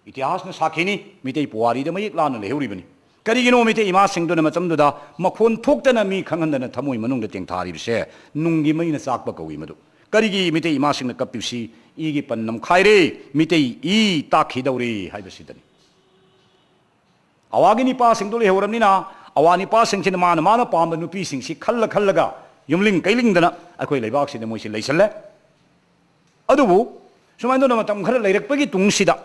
ꯏꯇꯤꯍꯥꯁꯅ ꯁꯥꯈꯤꯅꯤ, ꯃꯤꯇꯩ ꯄꯨꯋꯥꯔꯤꯗ ꯃꯌꯦꯛ ꯂꯥꯅ ꯂꯩꯍꯧꯔꯤꯕꯅꯤ꯫ ꯀꯔꯤꯒꯤꯅꯣ ꯃꯤꯇꯩ ꯏꯃꯥꯁꯤꯡꯗꯨꯅ ꯃꯇꯝꯗꯨꯗ ꯃꯈꯣꯟ ꯊꯣꯛꯇꯅ ꯃꯤ ꯈꯪꯍꯟꯗꯅ ꯊꯃꯣꯏ ꯃꯅꯨꯡꯗ ꯇꯦꯡꯊꯥꯔꯤꯕꯁꯦ? ꯅꯨꯡꯒꯤ ꯃꯩꯅ ꯆꯥꯛꯄ ꯀꯧꯏ ꯃꯗꯨ꯫ ꯀꯔꯤꯒꯤ ꯃꯤꯇꯩ ꯏꯃꯥꯁꯤꯡꯅ ꯀꯞꯄꯤꯕꯁꯤ? ꯏꯒꯤ ꯄꯟ ꯅꯝꯈꯥꯏꯔꯦ, ꯃꯤꯇꯩ ꯏ ꯇꯥꯛꯈꯤꯗꯧꯔꯦ ꯍꯥꯏꯕꯁꯤꯗꯅꯤ꯫ ꯑꯋꯥꯒꯤ ꯅꯤꯄꯥꯁꯤꯡꯗꯣ ꯂꯩꯍꯧꯔꯕꯅꯤꯅ, ꯑꯋꯥ ꯅꯤꯄꯥꯁꯤꯡꯁꯤꯅ ꯃꯥꯅ ꯃꯥꯅ ꯄꯥꯝꯕ ꯅꯨꯄꯤꯁꯤꯡꯁꯤ ꯈꯜꯂ ꯈꯜꯂꯒ ꯌꯨꯝꯂꯤꯡ ꯀꯩꯂꯤꯡꯗꯅ ꯑꯩꯈꯣꯏ ꯂꯩꯕꯥꯛꯁꯤꯗ ꯃꯣꯏꯁꯤ ꯂꯩꯁꯜꯂꯦ꯫ ꯑꯗꯨꯕꯨ ꯁꯨꯃꯥꯏꯅ ꯇꯧꯅ ꯃꯇꯝ ꯈꯔ ꯂꯩꯔꯛꯄꯒꯤ ꯇꯨꯡꯁꯤꯗ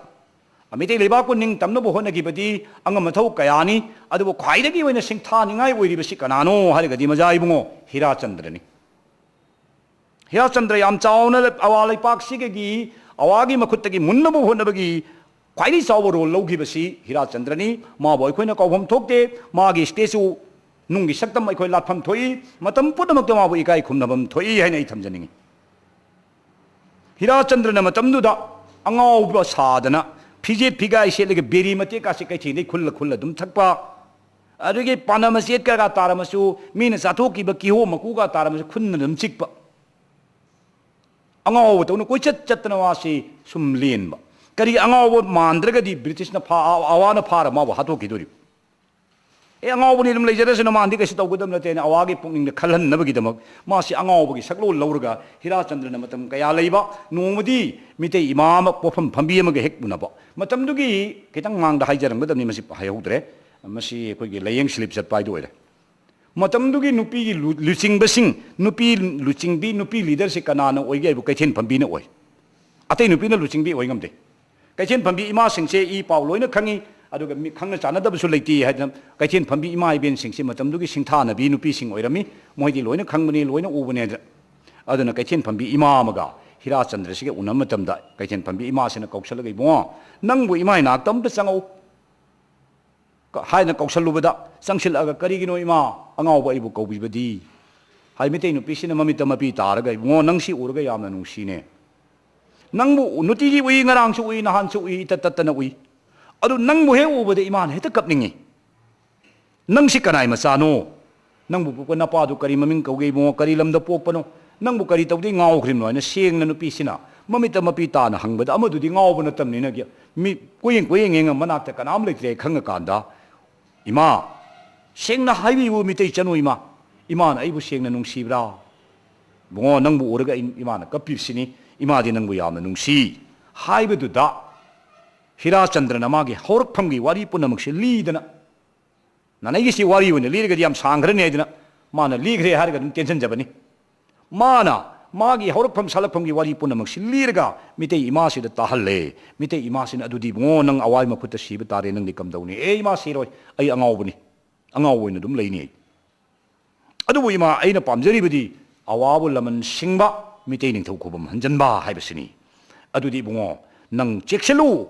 ꯃꯤꯇꯩ ꯂꯩꯕꯥꯛꯄꯨ ꯅꯤꯡꯇꯝꯅꯕ ꯍꯣꯠꯅꯈꯤꯕꯗꯤ ꯑꯉꯝ ꯑꯊꯧ ꯀꯌꯥꯅꯤ꯫ ꯑꯗꯨꯕꯨ ꯈ꯭ꯋꯥꯏꯗꯒꯤ ꯑꯣꯏꯅ ꯁꯤꯡꯊꯥꯅꯤꯡꯉꯥꯏ ꯑꯣꯏꯔꯤꯕꯁꯤ ꯀꯅꯥꯅꯣ ꯍꯥꯏꯔꯒꯗꯤ, ꯃꯖꯥ ꯏꯕꯨꯡꯉꯣ, ꯍꯤꯔꯥꯆꯟꯗ꯭ꯔꯅꯤ꯫ ꯍꯤꯔꯥꯆꯟꯗ꯭ꯔ ꯌꯥꯝ ꯆꯥꯎꯅ ꯑꯋꯥ ꯂꯩꯄꯥꯛꯁꯤꯒꯤ ꯑꯋꯥꯒꯤ ꯃꯈꯨꯠꯇꯒꯤ ꯃꯨꯟꯅꯕ ꯍꯣꯠꯅꯕꯒꯤ ꯈ꯭ꯋꯥꯏꯗꯒꯤ ꯆꯥꯎꯕ ꯔꯣꯜ ꯂꯧꯈꯤꯕꯁꯤ ꯍꯤꯔꯥꯆꯟꯗ꯭ꯔꯅꯤ꯫ ꯃꯥꯕꯨ ꯑꯩꯈꯣꯏꯅ ꯀꯥꯎꯐꯝ ꯊꯣꯛꯇꯦ꯫ ꯃꯥꯒꯤ ꯁ꯭ꯇꯦꯆꯨ ꯅꯨꯡꯒꯤ ꯁꯛꯇꯝ ꯑꯩꯈꯣꯏ ꯂꯥꯠꯐꯝ ꯊꯣꯛꯏ꯫ ꯃꯇꯝ ꯄꯨꯝꯅꯃꯛꯇ ꯃꯥꯕꯨ ꯏꯀꯥꯏ ꯈꯨꯝꯅꯐꯝ ꯊꯣꯛꯏ ꯍꯥꯏꯅ ꯑꯩ ꯊꯝꯖꯅꯤꯡꯏ꯫ ꯍꯤꯔꯥꯆꯟꯗ꯭ꯔꯅ ꯃꯇꯝꯗꯨꯗ ꯑꯉꯥꯎꯕ ꯁꯥꯗꯅ ꯐꯤꯖꯦꯠ ꯐꯤꯒꯥꯏ ꯁꯦꯠꯂꯒ ꯕꯦꯔꯤ ꯃꯇꯦꯛꯀꯥꯁꯦ ꯀꯩꯊꯦꯜꯗꯒꯤ ꯈꯨꯜꯂ ꯈꯨꯜꯂ ꯑꯗꯨꯝ ꯊꯛꯄ, ꯑꯗꯨꯗꯒꯤ ꯄꯥꯅ ꯃꯆꯦꯠꯀꯒ ꯇꯥꯔꯝꯃꯁꯨ ꯃꯤꯅ ꯆꯥꯊꯣꯛꯈꯤꯕ ꯀꯤꯍꯣꯝ ꯃꯀꯨꯒ ꯇꯥꯔꯝꯃꯁꯨ ꯈꯨꯟꯅ ꯑꯗꯨꯝ ꯆꯤꯛꯄ꯫ ꯑꯉꯥꯎꯕ ꯇꯧꯅ ꯀꯣꯏꯆꯠ ꯆꯠꯇꯅ ꯃꯥꯁꯤ ꯁꯨꯝ ꯂꯦꯟꯕ꯫ ꯀꯔꯤ ꯑꯉꯥꯎꯕ ꯃꯥꯟꯗ꯭ꯔꯒꯗꯤ ꯕ꯭ꯔꯤꯇꯤꯁꯅ ꯐꯥ-, ꯑ-, ꯑꯋꯥꯅ ꯐꯥꯔ ꯃꯥꯕꯨ ꯍꯥꯠꯇꯣꯛꯈꯤꯗꯣꯔꯤꯕ? ꯑꯦ, ꯑꯉꯥꯎꯕꯅꯤ, ꯑꯗꯨꯝ ꯂꯩꯖꯔꯁꯅꯨ, ꯃꯥꯅꯗꯤ ꯀꯩꯁꯨ ꯇꯧꯒꯗꯕ ꯅꯠꯇꯦꯅ ꯑꯋꯥꯒꯤ ꯄꯨꯛꯅꯤꯡꯗ ꯈꯜꯍꯟꯅꯕꯒꯤꯗꯃꯛ ꯃꯥꯁꯤ ꯑꯉꯥꯎꯕꯒꯤ ꯁꯛꯂꯣꯟ ꯂꯧꯔꯒ ꯍꯤꯔꯥꯆꯟꯗ꯭ꯔꯅ ꯃꯇꯝ ꯀꯌꯥ ꯂꯩꯕ, ꯅꯣꯡꯃꯗꯤ ꯃꯤꯇꯩ ꯏꯃꯥ ꯑꯃ ꯄꯣꯠꯐꯝ ꯐꯝꯕꯤ ꯑꯃꯒ ꯍꯦꯛ ꯎꯅꯕ꯫ ꯃꯇꯝꯗꯨꯒꯤ ꯈꯤꯇꯪ ꯃꯥꯡꯗ ꯍꯥꯏꯖꯔꯝꯒꯗꯕꯅꯤ, ꯃꯁꯤ ꯍꯥꯏꯍꯧꯗ꯭ꯔꯦ꯫ ꯃꯁꯤ ꯑꯩꯈꯣꯏꯒꯤ ꯂꯥꯏꯌꯦꯡ ꯁ꯭ꯂꯤꯞ ꯆꯠꯄ ꯍꯥꯏꯗꯨ ꯑꯣꯏꯔꯦ꯫ ꯃꯇꯝꯗꯨꯒꯤ ꯅꯨꯄꯤꯒꯤ ꯂꯨ-, ꯂꯨꯆꯤꯡꯕꯁꯤꯡ, ꯅꯨꯄꯤ ꯂꯨꯆꯤꯡꯕꯤ, ꯅꯨꯄꯤ ꯂꯤꯗꯔꯁꯤ ꯀꯅꯥꯅ ꯑꯣꯏꯒꯦ ꯍꯥꯏꯕꯨ ꯀꯩꯊꯦꯜ ꯐꯝꯕꯤꯅ ꯑꯣꯏ꯫ ꯑꯇꯩ ꯅꯨꯄꯤꯅ ꯂꯨꯆꯤꯡꯕꯤ ꯑꯣꯏ ꯉꯝꯗꯦ꯫ ꯀꯩꯊꯦꯜ ꯐꯝꯕꯤ ꯏꯃꯥꯁꯤꯡꯁꯦ ꯏ ꯄꯥꯎ ꯂꯣꯏꯅ ꯈꯪꯉꯤ, ꯑꯗꯨꯒ ꯃꯤ ꯈꯪꯅ ꯆꯥꯟꯅꯗꯕꯁꯨ ꯂꯩꯇꯦ ꯍꯥꯏꯗꯅ ꯀꯩꯊꯦꯜ ꯐꯝꯕꯤ ꯏꯃꯥ ꯏꯕꯦꯟꯁꯤꯡꯁꯦ ꯃꯇꯝꯗꯨꯒꯤ ꯁꯤꯡꯊꯥꯅꯕꯤ ꯅꯨꯄꯤꯁꯤꯡ ꯑꯣꯏꯔꯝꯃꯤ꯫ ꯃꯣꯏꯗꯤ ꯂꯣꯏꯅ ꯈꯪꯕꯅꯤ, ꯂꯣꯏꯅ ꯎꯕꯅꯦ꯫ ꯑꯗꯨꯅ ꯀꯩꯊꯦꯜ ꯐꯝꯕꯤ ꯏꯃꯥ ꯑꯃꯒ ꯍꯤꯔꯥꯆꯟꯗ꯭ꯔꯁꯤꯒ ꯎꯅꯕ ꯃꯇꯝꯗ ꯀꯩꯊꯦꯜ ꯐꯝꯕꯤ ꯏꯃꯥꯁꯤꯅ ꯀꯧꯁꯜꯂꯒ, "ꯏꯕꯨꯡꯉꯣ, ꯅꯪꯕꯨ ꯏꯃꯥ ꯏꯅꯥꯛꯇ ꯑꯝꯇ ꯆꯪꯉꯛꯎ" ꯍꯥꯏꯅ ꯀꯧꯁꯜꯂꯨꯕꯗ, ꯆꯪꯁꯤꯜꯂꯛꯑꯒ, "ꯀꯔꯤꯒꯤꯅꯣ ꯏꯃꯥ, ꯑꯉꯥꯎꯕ ꯑꯩꯕꯨ ꯀꯧꯕꯤꯕꯗꯤ?" ꯍꯥꯏ꯫ ꯃꯤꯇꯩ ꯅꯨꯄꯤꯁꯤꯅ ꯃꯃꯤꯠꯇ ꯃꯄꯤ ꯇꯥꯔꯒ, "ꯏꯕꯨꯡꯉꯣ, ꯅꯪ ꯁꯤ ꯎꯔꯒ ꯌꯥꯝꯅ ꯅꯨꯡꯁꯤꯅꯦ꯫ ꯅꯪꯕꯨ ꯅꯨꯡꯇꯤꯒꯤ ꯎꯏ, ꯉꯔꯥꯡꯁꯨ ꯎꯏ, ꯅꯍꯥꯟꯁꯨ ꯎꯏ, ꯏꯇꯠ ꯇꯠꯇꯅ ꯎꯏ꯫ ꯑꯗꯨ ꯅꯪꯕꯨ ꯍꯦꯛ ꯎꯕꯗ ꯏꯃꯥꯅ ꯍꯦꯛꯇ ꯀꯞꯅꯤꯡꯉꯤ꯫ ꯅꯪꯁꯤ ꯀꯅꯥꯏ ꯃꯆꯥꯅꯣ? ꯅꯪꯕꯨ ꯄꯣꯛꯄ ꯅꯄꯥꯗꯨ ꯀꯔꯤ ꯃꯃꯤꯡ ꯀꯧꯒꯦ ꯏꯕꯨꯡꯉꯣ? ꯀꯔꯤ ꯂꯝꯗ ꯄꯣꯛꯄꯅꯣ? ꯅꯪꯕꯨ ꯀꯔꯤ ꯇꯧꯗꯦ ꯉꯥꯎꯈ꯭ꯔꯤꯕꯅꯣ?" ꯍꯥꯏꯅ ꯁꯦꯡꯅ ꯅꯨꯄꯤꯁꯤꯅ ꯃꯃꯤꯠꯇ ꯃꯄꯤ ꯇꯥꯅ ꯍꯪꯕꯗ, ꯑꯃꯗꯨꯗꯤ ꯉꯥꯎꯕ ꯅꯠꯇꯕꯅꯤꯅ ꯃꯤ ꯀꯣꯏꯌꯦꯡ ꯀꯣꯏꯌꯦꯡ ꯌꯦꯡꯉ ꯃꯅꯥꯛꯇ ꯀꯅꯥꯝ ꯂꯩꯇ꯭ꯔꯦ ꯈꯪꯉꯀꯥꯟꯗ, "ꯏꯃꯥ, ꯁꯦꯡꯅ ꯍꯥꯏꯕꯤꯌꯨ, ꯃꯤꯇꯩ ꯆꯅꯨ ꯏꯃꯥ, ꯏꯃꯥꯅ ꯑꯩꯕꯨ ꯁꯦꯡꯅ ꯅꯨꯡꯁꯤꯕ꯭ꯔꯥ? ꯏꯕꯨꯡꯉꯣ, ꯅꯪꯕꯨ ꯎꯔꯒ ꯑꯩ, ꯏꯃꯥꯅ ꯀꯞꯄꯤꯕꯁꯤꯅꯤ, ꯏꯃꯥꯗꯤ ꯅꯪꯕꯨ ꯌꯥꯝꯅ ꯅꯨꯡꯁꯤ" ꯍꯥꯏꯕꯗꯨꯗ, ꯍꯤꯔꯥꯆꯟꯗ꯭ꯔꯅ ꯃꯥꯒꯤ ꯍꯧꯔꯛꯐꯝꯒꯤ ꯋꯥꯔꯤ ꯄꯨꯝꯅꯃꯛꯁꯦ ꯂꯤꯗꯅ, "ꯅꯅꯥꯏꯒꯤꯁꯤ ꯋꯥꯔꯤ ꯑꯣꯏꯅ ꯂꯤꯔꯒꯗꯤ ꯌꯥꯝ ꯁꯥꯡꯈ꯭ꯔꯅꯤ" ꯍꯥꯏꯗꯅ ꯃꯥꯅ ꯂꯤꯈ꯭ꯔꯦ ꯍꯥꯏꯔꯒ ꯑꯗꯨꯝ ꯇꯦꯟꯁꯤꯟꯖꯕꯅꯤ꯫ ꯃꯥꯅ ꯃꯥꯒꯤ ꯍꯧꯔꯛꯐꯝ ꯁꯥꯠꯂꯛꯐꯝꯒꯤ ꯋꯥꯔꯤ ꯄꯨꯝꯅꯃꯛꯁꯤ ꯂꯤꯔꯒ ꯃꯤꯇꯩ ꯏꯃꯥꯁꯤꯗ ꯇꯥꯍꯜꯂꯦ꯫ ꯃꯤꯇꯩ ꯏꯃꯥꯁꯤꯅ, "ꯑꯗꯨꯗꯤ ꯏꯕꯨꯡꯉꯣ, ꯅꯪ ꯑꯋꯥꯏ ꯃꯈꯨꯠꯇ ꯁꯤꯕ ꯇꯥꯔꯦ, ꯅꯪꯗꯤ ꯀꯝꯗꯧꯅꯤ?" "ꯑꯦ ꯏꯃꯥ, ꯁꯤꯔꯣꯏ, ꯑꯩ ꯑꯉꯥꯎꯕꯅꯤ, ꯑꯉꯥꯎꯕ ꯑꯣꯏꯅ ꯑꯗꯨꯝ ꯂꯩꯅꯤ ꯑꯩ꯫ ꯑꯗꯨꯕꯨ ꯏꯃꯥ, ꯑꯩꯅ ꯄꯥꯝꯖꯔꯤꯕꯗꯤ ꯑꯋꯥꯕ ꯂꯃꯟ ꯁꯤꯡꯕ, ꯃꯤꯇꯩ ꯅꯤꯡꯊꯧ ꯈꯨꯕꯝ ꯍꯟꯖꯟꯕ ꯍꯥꯏꯕꯁꯤꯅꯤ꯫ ꯑꯗꯨꯗꯤ ꯏꯕꯨꯡꯉꯣ, ꯅꯪ ꯆꯦꯛꯁꯤꯜꯂꯨ,